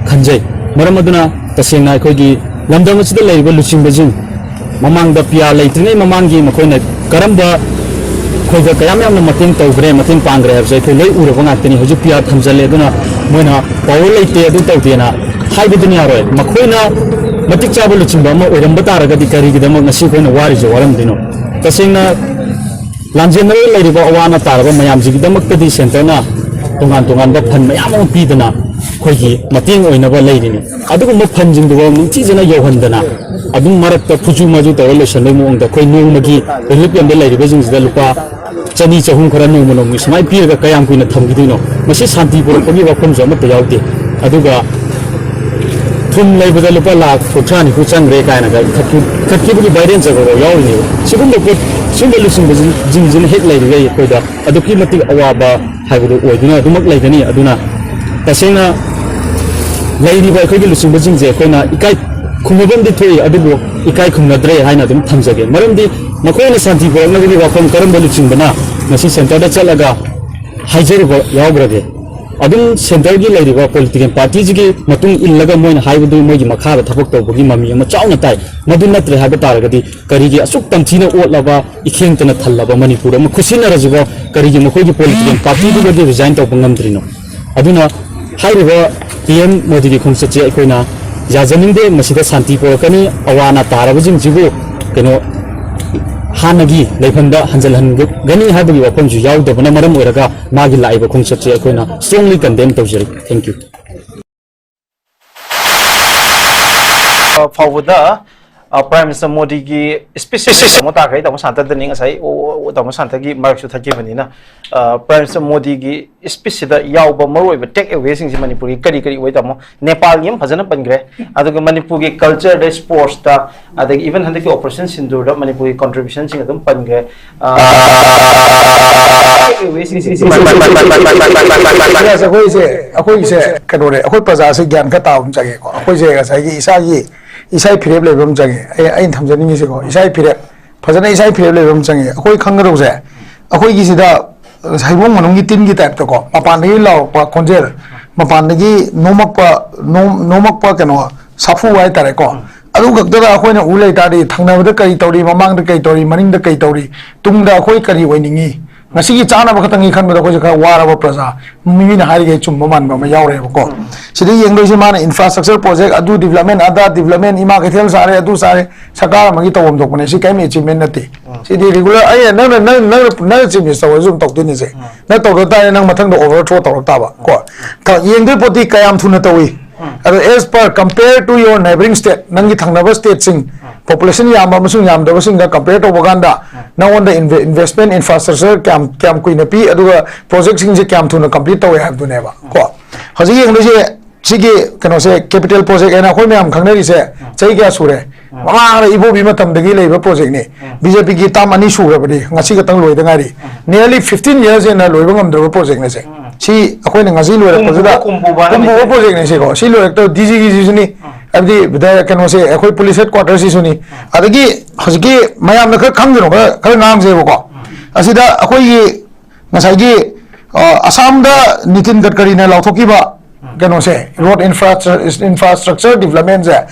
ꯈꯟꯖꯩ꯫ ꯃꯔꯝ ꯑꯗꯨꯅ ꯇꯁꯦꯡꯅ ꯑꯩꯈꯣꯏꯒꯤ ꯂꯝꯗꯝ ꯑꯁꯤꯗ ꯂꯩꯔꯤꯕ ꯂꯨꯆꯤꯡꯕꯁꯤꯡ, ꯃꯃꯥꯡꯗ ꯄꯤ ꯑꯥꯔ ꯂꯩꯇ꯭ꯔꯤꯉꯩ ꯃꯃꯥꯡꯒꯤ ꯃꯈꯣꯏꯅ ꯀꯔꯝꯕ ꯑꯩꯈꯣꯏꯗ ꯀꯌꯥꯝ ꯌꯥꯝꯅ ꯃꯇꯦꯡ ꯇꯧꯈ꯭ꯔꯦ, ꯃꯇꯦꯡ ꯄꯥꯡꯈ꯭ꯔꯦ ꯍꯥꯏꯕꯁꯦ ꯑꯩꯈꯣꯏ ꯂꯣꯏ ꯎꯔꯕ ꯉꯥꯛꯇꯅꯤ꯫ ꯍꯧꯖꯤꯛ ꯄꯤ ꯑꯥꯔ ꯊꯝꯖꯜꯂꯦ, ꯑꯗꯨꯅ ꯃꯣꯏꯅ ꯄꯥꯋꯔ ꯂꯩꯇꯦ, ꯑꯗꯨ ꯇꯧꯗꯦꯅ ꯍꯥꯏꯕꯗꯨꯅ ꯌꯥꯔꯣꯏ꯫ ꯃꯈꯣꯏꯅ ꯃꯇꯤꯛ ꯆꯥꯕ ꯂꯨꯆꯤꯡꯕ ꯑꯃ ꯑꯣꯏꯔꯝꯕ ꯇꯥꯔꯒꯗꯤ ꯀꯔꯤꯒꯤꯗꯃꯛ ꯉꯁꯤ ꯑꯩꯈꯣꯏꯅ ꯋꯥꯔꯤꯁꯦ ꯋꯥꯔꯝꯗꯣꯏꯅꯣ? ꯇꯁꯦꯡꯅ ꯂꯥꯟꯖꯦꯟꯅꯔ ꯂꯩꯔꯤꯕ ꯑꯋꯥ ꯑꯅꯥ ꯇꯥꯔꯕ ꯃꯌꯥꯝꯁꯤꯒꯤꯗꯃꯛꯇꯗꯤ ꯁꯦꯟꯇꯔꯅ ꯇꯣꯉꯥꯟ ꯇꯣꯉꯥꯟꯕ ꯐꯟ ꯃꯌꯥꯝ ꯑꯃ ꯄꯤꯗꯅ ꯑꯩꯈꯣꯏꯒꯤ ꯃꯇꯦꯡ ꯑꯣꯏꯅꯕ ꯂꯩꯔꯤꯅꯤ꯫ ꯑꯗꯨꯒꯨꯝꯕ ꯐꯟꯁꯤꯡꯗꯨꯐꯥꯎ ꯅꯤꯡꯊꯤꯖꯅ ꯌꯧꯍꯟꯗꯅ ꯑꯗꯨꯝ ꯃꯔꯛꯇ ꯐꯨꯖꯨ ꯃꯖꯨ ꯇꯧꯔ ꯂꯣꯏꯁꯟꯕꯒꯤ ꯃꯑꯣꯡꯗ ꯑꯩꯈꯣꯏ ꯅꯣꯡꯃꯒꯤ ꯔꯤꯂꯤꯐ ꯀꯦꯝꯞꯇ ꯂꯩꯔꯤꯕꯁꯤꯡꯁꯤꯗ ꯂꯨꯄꯥ ꯆꯅꯤ ꯆꯍꯨꯝ ꯈꯔ ꯅꯣꯡꯃ ꯅꯣꯡꯃꯒꯤ ꯁꯨꯃꯥꯏꯅ ꯄꯤꯔꯒ ꯀꯌꯥꯝ ꯀꯨꯏꯅ ꯊꯝꯈꯤꯗꯣꯏꯅꯣ? ꯃꯁꯤ ꯁꯥꯟꯇꯤ ꯄꯨꯔꯛꯄꯒꯤ ꯋꯥꯐꯝꯁꯨ ꯑꯃꯠꯇ ꯌꯥꯎꯗꯦ꯫ ꯑꯗꯨꯒ ꯌꯨꯝ ꯂꯩꯕꯗ ꯂꯨꯄꯥ ꯂꯥꯈ ꯀꯨꯟꯊ꯭ꯔꯥ ꯅꯤꯐꯨ ꯆꯪꯈ꯭ꯔꯦ ꯀꯥꯏꯅꯒ ꯏꯈꯠꯈꯤ-, ꯏꯈꯠꯈꯤꯕꯒꯤ ꯚꯥꯏꯔꯦꯟ ꯆꯠꯄꯐꯥꯎ ꯌꯥꯎꯔꯤꯅꯦꯕ꯫ ꯁꯤꯒꯨꯝꯕ ꯄꯣꯠ, ꯁꯤꯒꯨꯝꯕ ꯂꯨꯆꯤꯡꯕꯁꯤꯡꯁꯤꯅ ꯍꯦꯛ ꯂꯩꯔꯤꯈꯩ ꯑꯩꯈꯣꯏꯗ ꯑꯗꯨꯛꯀꯤ ꯃꯇꯤꯛ ꯑꯋꯥꯕ ꯍꯥꯏꯕꯗꯨ ꯑꯣꯏꯗꯨꯅ ꯑꯗꯨꯃꯛ ꯂꯩꯒꯅꯤ꯫ ꯑꯗꯨꯅ ꯇꯁꯦꯡꯅ ꯂꯩꯔꯤꯕ ꯑꯩꯈꯣꯏꯒꯤ ꯂꯨꯆꯤꯡꯕꯁꯤꯡꯁꯦ ꯑꯩꯈꯣꯏꯅ ꯏꯀꯥꯏ ꯈꯨꯝꯅꯐꯝꯗꯤ ꯊꯣꯛꯏ, ꯑꯗꯨꯕꯨ ꯏꯀꯥꯏ ꯈꯨꯝꯅꯗ꯭ꯔꯦ ꯍꯥꯏꯅ ꯑꯗꯨꯝ ꯊꯝꯖꯒꯦ꯫ ꯃꯔꯝꯗꯤ ꯃꯈꯣꯏꯅ ꯁꯥꯟꯇꯤ ꯄꯨꯔꯛꯅꯕꯒꯤ ꯋꯥꯐꯝ ꯀꯔꯝꯕ ꯂꯨꯆꯤꯡꯕꯅ ꯉꯁꯤ ꯁꯦꯟꯇꯔꯗ ꯆꯠꯂꯒ ꯍꯥꯏꯖꯔꯨꯕ ꯌꯥꯎꯈ꯭ꯔꯒꯦ? ꯑꯗꯨꯝ ꯁꯦꯟꯇꯔꯒꯤ ꯂꯩꯔꯤꯕ ꯄꯣꯂꯤꯇꯤꯀꯦꯜ ꯄꯥꯔꯇꯤꯁꯤꯒꯤ ꯃꯇꯨꯡ ꯏꯜꯂꯒ ꯃꯣꯏꯅ ꯍꯥꯏꯕꯗꯨ ꯃꯣꯏꯒꯤ ꯃꯈꯥꯗ ꯊꯕꯛ ꯇꯧꯕꯒꯤ ꯃꯃꯤ ꯑꯃ ꯆꯥꯎꯅ ꯇꯥꯏ꯫ ꯃꯗꯨ ꯅꯠꯇ꯭ꯔꯦ ꯍꯥꯏꯕ ꯇꯥꯔꯒꯗꯤ ꯀꯔꯤꯒꯤ ꯑꯁꯨꯛ ꯇꯝꯊꯤꯅ ꯑꯣꯠꯂꯕ, ꯏꯈꯦꯡꯇꯅ ꯊꯜꯂꯕ ꯃꯅꯤꯄꯨꯔ ꯑꯃ ꯈꯨꯠꯁꯤꯟꯅꯔꯁꯤꯕꯣ ꯀꯔꯤꯒꯤ ꯃꯈꯣꯏꯒꯤ ꯄꯣꯂꯤꯇꯤꯀꯦꯜ ꯄꯥꯔꯇꯤꯗꯨꯗꯒꯤ ꯔꯤꯖꯥꯏꯟ ꯇꯧꯕ ꯉꯝꯗ꯭ꯔꯤꯅꯣ? ꯑꯗꯨꯅ ꯍꯥꯏꯔꯤꯕ ꯄꯤ ꯑꯦꯝ ꯃꯣꯗꯤꯒꯤ ꯈꯣꯡꯆꯠꯁꯦ ꯑꯩꯈꯣꯏꯅ ꯌꯥꯖꯅꯤꯡꯗꯦ꯫ ꯃꯁꯤꯗ ꯁꯥꯟꯇꯤ ꯄꯨꯔꯛꯀꯅꯤ, ꯑꯋꯥ ꯑꯅꯥ ꯇꯥꯔꯕꯁꯤꯡꯁꯤꯕꯨ ꯀꯩꯅꯣ ꯍꯥꯟꯅꯒꯤ ꯂꯩꯐꯝꯗ ꯍꯟꯖꯤꯜꯍꯟꯒꯅꯤ ꯍꯥꯏꯕꯒꯤ ꯋꯥꯐꯝꯁꯨ ꯌꯥꯎꯗꯕꯅ ꯃꯔꯝ ꯑꯣꯏꯔꯒ ꯃꯥꯒꯤ ꯂꯥꯛꯏꯕ ꯈꯣꯡꯆꯠꯁꯦ ꯑꯩꯈꯣꯏꯅ strongly condemn ꯇꯧꯖꯔꯤ꯫ Thank you꯫ ꯐꯥꯎꯕꯗ ꯄ꯭ꯔꯥꯏꯝ ꯃꯤꯅꯤꯁꯇꯔ ꯃꯣꯗꯤꯒꯤ ꯁ꯭ꯄꯤꯆ ꯑꯃ ꯇꯥꯈ꯭ꯔꯦ꯫ ꯇꯥꯃꯣ ꯁꯥꯟꯇꯗꯅꯤ ꯉꯁꯥꯏ, ꯑꯣ, ꯑꯣ, ꯇꯥꯃꯣ ꯁꯥꯟꯇꯒꯤ ꯃꯔꯛꯁꯨ ꯊꯠꯈꯤꯕꯅꯤꯅ, ꯄ꯭ꯔꯥꯏꯝ ꯃꯤꯅꯤꯁꯇꯔ ꯃꯣꯗꯤꯒꯤ ꯁ꯭ꯄꯤꯆꯁꯤꯗ ꯌꯥꯎꯕ ꯃꯔꯨꯑꯣꯏꯕ ꯇꯦꯛ ꯑꯦꯋꯦꯁꯤꯡꯁꯦ ꯃꯅꯤꯄꯨꯔꯒꯤ ꯀꯔꯤ ꯀꯔꯤ ꯑꯣꯏ, ꯇꯥꯃꯣ? ꯅꯦꯄꯥꯜꯒꯤ ꯑꯃ ꯐꯖꯅ ꯄꯟꯈ꯭ꯔꯦ, ꯑꯗꯨꯒ ꯃꯅꯤꯄꯨꯔꯒꯤ ꯀꯜꯆꯔꯗ, ꯁ꯭ꯄꯣꯔꯠꯁꯇ, ꯑꯗꯒꯤ ꯏꯚꯟ ꯍꯟꯗꯛꯀꯤ ꯑꯣꯄꯔꯦꯁꯟ ꯁꯤꯟꯗꯨꯔꯗ ꯃꯅꯤꯄꯨꯔꯒꯤ ꯀꯟꯇ꯭ꯔꯤꯕ꯭ꯌꯨꯁꯟꯁꯤꯡ ꯑꯗꯨꯝ ꯄꯟꯈ꯭ꯔꯦ꯫ ꯑꯩꯈꯣꯏꯁꯦ ꯑꯩꯈꯣꯏꯁꯦ ꯀꯩꯅꯣꯅꯦ, ꯑꯩꯈꯣꯏ ꯄ꯭ꯔꯖꯥꯁꯦ ꯒ꯭ꯌꯥꯟ ꯈꯔ ꯇꯥꯕ ꯑꯃ ꯆꯪꯉꯦꯀꯣ꯫ ꯑꯩꯈꯣꯏꯁꯦ ꯉꯁꯥꯏꯒꯤ ꯏꯁꯥꯒꯤ ꯏꯁꯥꯒꯤ ꯐꯤꯔꯦꯞ ꯂꯩꯕ ꯑꯃ ꯆꯪꯉꯦ꯫ ꯑꯩ ꯑꯩꯅ ꯊꯝꯖꯅꯤꯡꯉꯤꯁꯦꯀꯣ, ꯏꯁꯥꯒꯤ ꯐꯤꯔꯦꯞ, ꯐꯖꯅ ꯏꯁꯥꯒꯤ ꯐꯤꯔꯦꯞ ꯂꯩꯕ ꯑꯃ ꯆꯪꯉꯦ꯫ ꯑꯩꯈꯣꯏ ꯈꯪꯒꯗꯧꯁꯦ, ꯑꯩꯈꯣꯏꯒꯤꯁꯤꯗ ꯍꯩꯕꯣꯡ ꯃꯅꯨꯡꯒꯤ ꯇꯤꯟꯒꯤ ꯇꯥꯏꯞꯇꯀꯣ, ꯃꯄꯥꯟꯗꯒꯤ ꯂꯥꯎꯔꯛꯄ ꯈꯣꯟꯖꯦꯜ, ꯃꯄꯥꯟꯗꯒꯤ ꯅꯣꯝꯃꯛꯄ, ꯅꯣꯝ- ꯅꯣꯝꯃꯛꯄ ꯀꯩꯅꯣ, ꯁꯥꯐꯨ ꯍꯥꯏꯇꯥꯔꯦꯀꯣ꯫ ꯑꯗꯨ ꯈꯛꯇꯗ ꯑꯩꯈꯣꯏꯅ ꯎ ꯂꯩ ꯇꯥꯔꯗꯤ, ꯊꯪꯅꯕꯗ ꯀꯔꯤ ꯇꯧꯔꯤ, ꯃꯃꯥꯡꯗ ꯀꯔꯤ ꯇꯧꯔꯤ, ꯃꯅꯤꯡꯗ ꯀꯔꯤ ꯇꯧꯔꯤ, ꯇꯨꯡꯗ ꯑꯩꯈꯣꯏ ꯀꯔꯤ ꯑꯣꯏꯅꯤꯡꯉꯤ, ꯉꯁꯤꯒꯤ ꯆꯥꯅꯕ ꯈꯛꯇꯪꯒꯤ ꯈꯟꯕꯗ ꯑꯩꯈꯣꯏꯁꯦ ꯈꯔ ꯋꯥꯔꯕ ꯄ꯭ꯔꯖꯥ, ꯃꯤꯅ ꯍꯥꯏꯔꯤꯈꯩ ꯆꯨꯝꯕ ꯃꯥꯟꯕ ꯑꯃ ꯌꯥꯎꯔꯦꯕꯀꯣ꯫ ꯁꯤꯗ ꯌꯦꯡꯗꯣꯏꯁꯦ ꯃꯥꯅ infrastructure project, ꯑꯗꯨ development, ꯑꯗꯥ development, ꯏꯃꯥ ꯀꯩꯊꯦꯜ ꯁꯥꯔꯦ, ꯑꯗꯨ ꯁꯥꯔꯦ, ꯁꯔꯀꯥꯔ ꯑꯃꯒꯤ ꯇꯧꯐꯝ ꯊꯣꯛꯄꯅꯦ꯫ ꯁꯤ ꯀꯔꯤꯝ achievement ꯅꯠꯇꯦ꯫ ꯁꯤꯗꯤ regular, ꯑꯩ ꯅꯪꯅ, ꯅꯪ, ꯅꯪꯅ, ꯅꯪꯅ chief minister ꯑꯣꯏꯔꯁꯨ ꯑꯗꯨꯝ ꯇꯧꯗꯣꯏꯅꯤꯁꯦ꯫ ꯅꯪ ꯇꯧꯗ ꯇꯥꯔꯦ, ꯅꯪ ꯃꯊꯪꯗ overthrow ꯇꯧꯔꯛ ꯇꯥꯕ ꯀꯣ꯫ ꯊ- ꯌꯦꯡꯗꯣꯏ ꯄꯣꯠꯇꯤ ꯀꯌꯥꯝ ꯊꯨꯅ ꯇꯧꯏ꯫ ꯑꯗꯣ as per, compare to your neighbouring state, ꯅꯪꯒꯤ ꯊꯪꯅꯕ stateꯁꯤꯡ, population ꯌꯥꯝꯕ ꯑꯃꯁꯨꯡ ꯌꯥꯝꯗꯕꯁꯤꯡꯒ compare ꯇꯧꯕ ꯀꯥꯟꯗ ꯅꯉꯣꯟꯗ inve- investment infrastructure ꯀꯌꯥꯝ, ꯀꯌꯥꯝ ꯀꯨꯏꯅ ꯄꯤ, ꯑꯗꯨꯒ projectꯁꯤꯡꯁꯦ ꯀꯌꯥꯝ ꯊꯨꯅ complete ꯇꯧꯋꯦ ꯍꯥꯏꯕꯗꯨꯅꯦꯕ ꯀꯣ꯫ ꯍꯧꯖꯤꯛ ꯌꯦꯡꯗꯣꯏꯁꯦ ꯁꯤꯒꯤ ꯀꯩꯅꯣꯁꯦ, capital project ꯍꯥꯏꯅ ꯑꯩꯈꯣꯏ ꯃꯌꯥꯝ ꯈꯪꯅꯔꯤꯁꯦ ꯆꯍꯤ ꯀꯌꯥ ꯁꯨꯔꯦ? ꯃꯃꯥꯡꯗ ꯏꯕꯣꯕꯤ ꯃꯇꯝꯗꯒꯤ ꯂꯩꯕ projectꯅꯤ꯫ ꯕꯤ ꯖꯦ ꯄꯤꯒꯤ term ꯑꯅꯤ ꯁꯨꯈ꯭ꯔꯕꯅꯤ, ꯉꯁꯤ ꯈꯛꯇꯪ ꯂꯣꯏꯗ ꯉꯥꯏꯔꯤ꯫ Nearly fifteen years ꯍꯦꯟꯅ ꯂꯣꯏꯕ ꯉꯝꯗ꯭ꯔꯕ projectꯅꯦ ꯁꯦ꯫ ꯁꯤ ꯑꯩꯈꯣꯏꯅ ꯉꯁꯤ ꯂꯣꯏꯔꯛꯄꯁꯤꯗ ꯀꯨꯝꯕꯨ, ꯀꯨꯝꯕꯨ ꯍꯥꯏꯅ ꯀꯨꯝꯕꯨ ꯂꯩꯖꯩ꯫ Projectꯅꯦ ꯁꯤꯀꯣ꯫ ꯁꯤ ꯂꯣꯏꯔꯛꯇꯕ D G ꯒꯤꯁꯤꯁꯨꯅꯤ, ꯍꯥꯏꯕꯗꯤ ꯀꯩꯅꯣꯁꯦ, ꯑꯩꯈꯣꯏ police headquarter ꯁꯤꯁꯨꯅꯤ꯫ ꯑꯗꯒꯤ ꯍꯧꯖꯤꯛꯀꯤ ꯃꯌꯥꯝꯅ ꯈꯔ ꯈꯪꯗꯅ ꯈꯔ, ꯈꯔ ꯉꯥꯡꯖꯩꯕꯀꯣ꯫ ꯑꯁꯤꯗ ꯑꯩꯈꯣꯏꯒꯤ ꯉꯁꯥꯏꯒꯤ, ꯑ, ꯑꯁꯥꯝꯗ ꯅꯤꯇꯤꯟ ꯒꯗꯀꯔꯤꯅ ꯂꯥꯎꯊꯣꯛꯈꯤꯕ ꯀꯩꯅꯣꯁꯦ, road infrastructure, infrastructure developmentꯁꯦ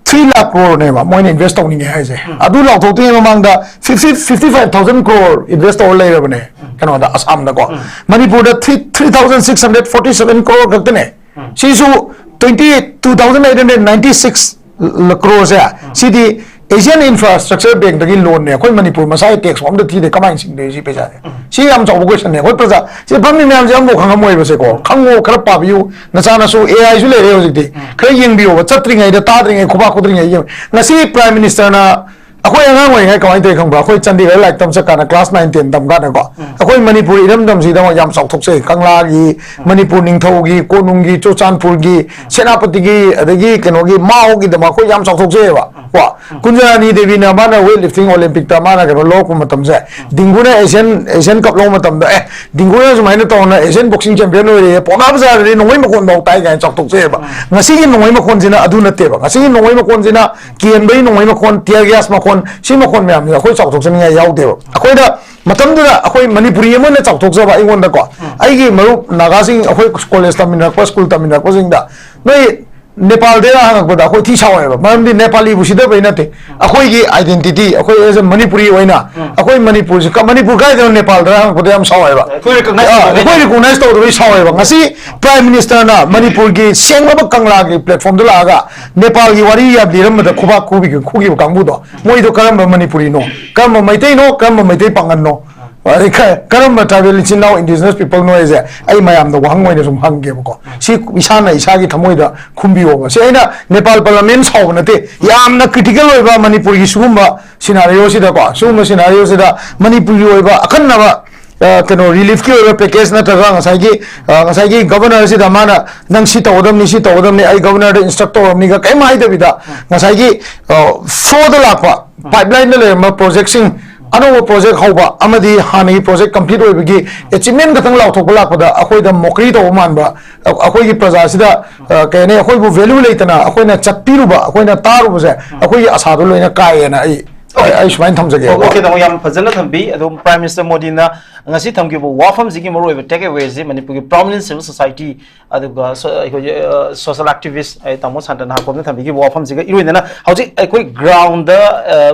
three lakh crore ꯅꯦꯕ ꯃꯣꯏꯅ invest ꯇꯧꯅꯤꯡꯉꯦ ꯍꯥꯏꯁꯦ꯫ ꯑꯗꯨ ꯂꯥꯎꯊꯣꯛꯇ꯭ꯔꯤꯉꯩ ꯃꯃꯥꯡꯗ fifty, fifty five thousand crore invest ꯇꯧꯔ ꯂꯩꯔꯕꯅꯦ ꯀꯩꯅꯣꯗ, ꯑꯁꯥꯝꯗꯀꯣ꯫ ꯃꯅꯤꯄꯨꯔꯗ three, three thousand six hundred forty seven crore ꯈꯛꯇꯅꯦ꯫ ꯁꯤꯁꯨ twenty, two thousand eight hundred ninety six crore ꯁꯦ, ꯁꯤꯗꯤ Asian Infrastructure Bankꯇꯒꯤ loanꯅꯦ꯫ ꯑꯩꯈꯣꯏ ꯃꯅꯤꯄꯨꯔ ꯃꯁꯥꯒꯤ tax ꯑꯝꯇ ꯊꯤꯗꯦ, ꯀꯃꯥꯏꯅ ꯁꯤꯡꯗꯣꯏ ꯁꯤ ꯄꯩꯁꯥꯁꯦ? ꯁꯤ ꯌꯥꯝ ꯆꯥꯎꯕ questionꯅꯦ꯫ ꯑꯩꯈꯣꯏ ꯄ꯭ꯔꯖꯥ, ꯁꯤ ꯐꯝꯃꯤ ꯃꯌꯥꯝꯁꯦ ꯑꯃꯐꯥꯎ ꯈꯪꯉꯝꯃꯣꯏꯕꯁꯦꯀꯣ꯫ ꯈꯪꯉꯣ, ꯈꯔ ꯄꯥꯕꯤꯌꯨ꯫ ꯅꯆꯥꯅꯁꯨ A I ꯁꯨ ꯂꯩꯔꯦ ꯍꯧꯖꯤꯛꯇꯤ꯫ ꯈꯔ ꯌꯦꯡꯕꯤꯌꯣꯕ, ꯆꯠꯇ꯭ꯔꯤꯉꯩꯗ, ꯇꯥꯗ꯭ꯔꯤꯉꯩ, ꯈꯨꯕꯥꯛ ꯈꯨꯗ꯭ꯔꯤꯉꯩ ꯌꯦꯡꯉꯨ꯫ ꯉꯁꯤ Prime Ministerꯅ, ꯑꯩꯈꯣꯏ ꯑꯉꯥꯡ ꯑꯣꯏꯔꯤꯉꯩ ꯀꯃꯥꯏꯅ ꯇꯧꯋꯤ ꯈꯪꯕ꯭ꯔꯥ? ꯑꯩꯈꯣꯏ ꯆꯥꯟꯗꯤꯒꯔ ꯂꯥꯏꯔꯤꯛ ꯇꯝ ꯆꯠꯀꯥꯟꯗ class nine ten ꯇꯝ ꯀꯥꯟꯗꯀꯣ, ꯑꯩꯈꯣꯏ ꯃꯅꯤꯄꯨꯔ ꯏꯔꯝꯗꯝꯁꯤꯗꯃꯛ ꯌꯥꯝ ꯆꯥꯎꯊꯣꯛꯆꯩ꯫ ꯀꯪꯂꯥꯒꯤ, ꯃꯅꯤꯄꯨꯔ ꯅꯤꯡꯊꯧꯒꯤ, ꯀꯣꯅꯨꯡꯒꯤ, ꯆꯨꯔꯆꯥꯟꯄꯨꯔꯒꯤ, ꯁꯦꯅꯥꯄꯇꯤꯒꯤ, ꯑꯗꯒꯤ ꯀꯩꯅꯣꯒꯤ, ꯃꯥꯎꯒꯤꯗꯃꯛ ꯑꯩꯈꯣꯏ ꯌꯥꯝ ꯆꯥꯎꯊꯣꯛꯆꯩꯑꯕ꯫ ꯀꯣ, ꯀꯨꯟꯖꯔꯥꯅꯤ ꯗꯦꯕꯤꯅ ꯃꯥꯅ weight lifting Olympicꯇ ꯃꯥꯅ ꯀꯩꯅꯣ ꯂꯧꯔꯛꯄ ꯃꯇꯝꯁꯦ, ꯗꯤꯡꯒꯨꯅ Asian, Asian Cup ꯂꯧꯕ ꯃꯇꯝꯗ, "ꯑꯦ, ꯗꯤꯡꯒꯨꯅ ꯁꯨꯃꯥꯏꯅ ꯇꯧꯅ Asian boxing champion ꯑꯣꯏꯔꯦ, ꯄꯥꯎꯅꯥ ꯕꯖꯥꯔꯗꯗꯤ ꯅꯣꯡꯃꯩ ꯃꯈꯣꯟ ꯐꯥꯎ ꯇꯥꯏ" ꯀꯥꯏꯅ ꯆꯥꯎꯊꯣꯛꯆꯩꯑꯕ꯫ ꯉꯁꯤꯒꯤ ꯅꯣꯡꯃꯩ ꯃꯈꯣꯟꯁꯤꯅ ꯑꯗꯨ ꯅꯠꯇꯦꯕ꯫ ꯉꯁꯤꯒꯤ ꯅꯣꯡꯃꯩ ꯃꯈꯣꯟꯁꯤꯅ ꯀꯦꯟꯕꯒꯤ ꯅꯣꯡꯃꯩ ꯃꯈꯣꯟ, tear gas ꯃꯈꯣꯟ, ꯁꯤ ꯃꯈꯣꯟ ꯃꯌꯥꯝꯁꯤꯗ ꯑꯩꯈꯣꯏ ꯆꯥꯎꯊꯣꯛꯆꯅꯤꯡꯉꯥꯏ ꯌꯥꯎꯗꯦꯕ꯫ ꯑꯩꯈꯣꯏꯗ ꯃꯇꯝꯗꯨꯗ ꯑꯩꯈꯣꯏ ꯃꯅꯤꯄꯨꯔꯤ ꯑꯃ ꯑꯣꯏꯅ ꯆꯥꯎꯊꯣꯛꯆꯕ ꯑꯩꯉꯣꯟꯗꯀꯣ, ꯑꯩꯒꯤ ꯃꯔꯨꯞ ꯅꯥꯒꯥꯁꯤꯡ, ꯑꯩꯈꯣꯏ college ꯇꯝꯃꯤꯟꯅꯔꯛꯄ, school ꯇꯝꯃꯤꯟꯅꯔꯛꯄꯁꯤꯡꯗ, ꯅꯣꯏ ꯅꯦꯄꯥꯜꯗꯩꯔ ꯍꯪꯉꯛꯄꯗ ꯑꯩꯈꯣꯏ ꯊꯤ ꯁꯥꯎꯋꯦꯕ꯫ ꯃꯔꯝꯗꯤ ꯅꯦꯄꯥꯂꯤꯕꯨ ꯁꯤꯗꯕꯩ ꯅꯠꯇꯦ, ꯑꯩꯈꯣꯏꯒꯤ identity, ꯑꯩꯈꯣꯏ as a ꯃꯅꯤꯄꯨꯔꯤ ꯑꯣꯏꯅ, ꯑꯩꯈꯣꯏ ꯃꯅꯤꯄꯨꯔꯁꯤ ꯀ-, ꯃꯅꯤꯄꯨꯔ ꯀꯥꯏꯗꯅꯣ ꯅꯦꯄꯥꯜꯗꯔ ꯍꯪꯉꯛꯄꯗ ꯌꯥꯝ ꯁꯥꯎꯋꯦꯕ꯫ ꯑꯩꯈꯣꯏ recognize ꯑ, ꯇꯧꯗꯕꯩ ꯑꯩꯈꯣꯏ ꯅꯠꯇꯦ꯫ Recognize ꯇꯧꯗꯕꯩ ꯁꯥꯎꯋꯦꯕ꯫ ꯉꯁꯤ Prime Ministerꯅ ꯃꯅꯤꯄꯨꯔꯒꯤ ꯁꯦꯡꯂꯕ ꯀꯪꯂꯥꯒꯤ platformꯗ ꯂꯥꯛꯑꯒ ꯅꯦꯄꯥꯜꯒꯤ ꯋꯥꯔꯤ ꯌꯥꯝ ꯂꯤꯔꯝꯕꯗ ꯈꯨꯕꯥꯛ ꯈꯨꯕꯤꯈꯤꯕ, ꯈꯨꯈꯤꯕ ꯀꯥꯡꯕꯨꯗꯣ, ꯃꯣꯏꯗꯣ ꯀꯔꯝꯕ ꯃꯅꯤꯄꯨꯔꯤꯅꯣ, ꯀꯔꯝꯕ ꯃꯩꯇꯩꯅꯣ, ꯀꯔꯝꯕ ꯃꯩꯇꯩ ꯄꯥꯡꯒꯜꯅꯣ? ꯑꯗꯩ ꯈ-, ꯀꯔꯝꯕ tribal ꯏꯆꯤꯟ ꯏꯅꯥꯎ indigenous people ꯅꯣ ꯍꯥꯏꯁꯦ ꯑꯩ ꯃꯌꯥꯝꯗ ꯋꯥꯍꯪ ꯑꯣꯏꯅ ꯁꯨꯝ ꯍꯪꯒꯦꯕꯀꯣ꯫ ꯁꯤ ꯏꯁꯥꯅ ꯏꯁꯥꯒꯤ ꯊꯃꯣꯏꯗ ꯈꯨꯝꯕꯤꯌꯣꯕ꯫ ꯁꯤ ꯑꯩꯅ ꯅꯦꯄꯥꯜ ꯄꯥꯔꯂꯤꯌꯥꯃꯦꯟ ꯁꯥꯎꯕ ꯅꯠꯇꯦ, ꯌꯥꯝꯅ critical ꯑꯣꯏꯕ ꯃꯅꯤꯄꯨꯔꯒꯤ ꯁꯤꯒꯨꯝꯕ scenario ꯁꯤꯗꯀꯣ, ꯁꯤꯒꯨꯝꯕ scenario ꯁꯤꯗ ꯃꯅꯤꯄꯨꯔꯒꯤ ꯑꯣꯏꯕ ꯑꯈꯟꯅꯕ ꯑ, ꯀꯩꯅꯣ, ꯔꯤꯂꯤꯐꯀꯤ ꯑꯣꯏꯕ ꯄꯦꯀꯦꯖ ꯅꯠꯇ꯭ꯔꯒ ꯉꯁꯥꯏꯒꯤ, ꯑ, ꯉꯁꯥꯏꯒꯤ ꯒꯕꯔꯅꯔꯁꯤꯗ ꯃꯥꯅ "ꯅꯪ ꯁꯤ ꯇꯧꯒꯗꯕꯅꯤ, ꯁꯤ ꯇꯧꯒꯗꯕꯅꯤ, ꯑꯩ ꯒꯕꯔꯅꯔꯗ ꯏꯟꯁꯇ꯭ꯔꯛ ꯇꯧꯔꯕꯅꯤꯒ" ꯀꯔꯤꯝ ꯍꯥꯏꯗꯕꯤꯗ, ꯉꯁꯥꯏꯒꯤ, ꯑ, ꯐ꯭ꯂꯣꯗ ꯂꯥꯛꯄ, ꯄꯥꯏꯞꯂꯥꯏꯟꯗ ꯂꯩꯔꯝꯕ ꯄ꯭ꯔꯣꯖꯦꯛꯁꯤꯡ, ꯑꯅꯧꯕ ꯄ꯭ꯔꯣꯖꯦꯛ ꯍꯧꯕ ꯑꯃꯗꯤ ꯍꯥꯟꯅꯒꯤ ꯄ꯭ꯔꯣꯖꯦꯛ ꯀꯝꯄ꯭ꯂꯤꯠ ꯑꯣꯏꯕꯒꯤ ꯑꯦꯆꯤꯞꯃꯦꯟ ꯈꯛꯇꯪ ꯂꯥꯎꯊꯣꯛꯄ ꯂꯥꯛꯄꯗ ꯑꯩꯈꯣꯏꯗ ꯃꯣꯀ꯭ꯔꯤ ꯇꯧꯕ ꯃꯥꯟꯕ, ꯑ-, ꯑꯩꯈꯣꯏꯒꯤ ꯄ꯭ꯔꯖꯥꯁꯤꯗ, ꯑ, ꯀꯩ ꯍꯥꯏꯅꯤ, ꯑꯩꯈꯣꯏꯕꯨ ꯚꯦꯂꯨ ꯂꯩꯇꯅ ꯑꯩꯈꯣꯏꯅ ꯆꯠꯄꯤꯔꯨꯕ, ꯑꯩꯈꯣꯏꯅ ꯇꯥꯔꯨꯕꯁꯦ, ꯑꯩꯈꯣꯏꯒꯤ ꯑꯁꯥꯗꯣ ꯂꯣꯏꯅ ꯀꯥꯏꯌꯦꯅ ꯑꯩ, ꯑꯩ, ꯑꯩ ꯁꯨꯃꯥꯏꯅ ꯊꯝꯖꯒꯦ꯫ ꯑꯣꯀꯦ, ꯇꯥꯃꯣ, ꯌꯥꯝ ꯐꯖꯅ ꯊꯝꯕꯤ꯫ ꯑꯗꯣ ꯄ꯭ꯔꯥꯏꯝ ꯃꯤꯅꯤꯁꯇꯔ ꯃꯣꯗꯤꯅ ꯉꯁꯤ ꯊꯝꯈꯤꯕ ꯋꯥꯐꯝꯁꯤꯒꯤ ꯃꯔꯨꯑꯣꯏꯕ ꯇꯦꯛ ꯑꯦꯋꯦꯁꯤ ꯃꯅꯤꯄꯨꯔꯒꯤ ꯄ꯭ꯔꯣꯃꯤꯅꯦꯟ ꯁꯤꯚꯤꯜ ꯁꯣꯁꯥꯏꯇꯤ, ꯑꯗꯨꯒ ꯁꯣ-, ꯑꯩꯈꯣꯏꯒꯤ, ꯑ, ꯁꯣꯁꯤꯌꯦꯜ ꯑꯦꯛꯇꯤꯚꯤꯁ, ꯑꯩ ꯇꯥꯃꯣ ꯁꯥꯟꯇꯅ ꯍꯥꯀꯣꯝꯅ ꯊꯝꯕꯤꯈꯤꯕ ꯋꯥꯐꯝꯁꯤꯒ ꯏꯔꯣꯏꯅꯅ ꯍꯧꯖꯤꯛ ꯑꯩꯈꯣꯏ ꯒ꯭ꯔꯥꯎꯟꯗ, ꯑ,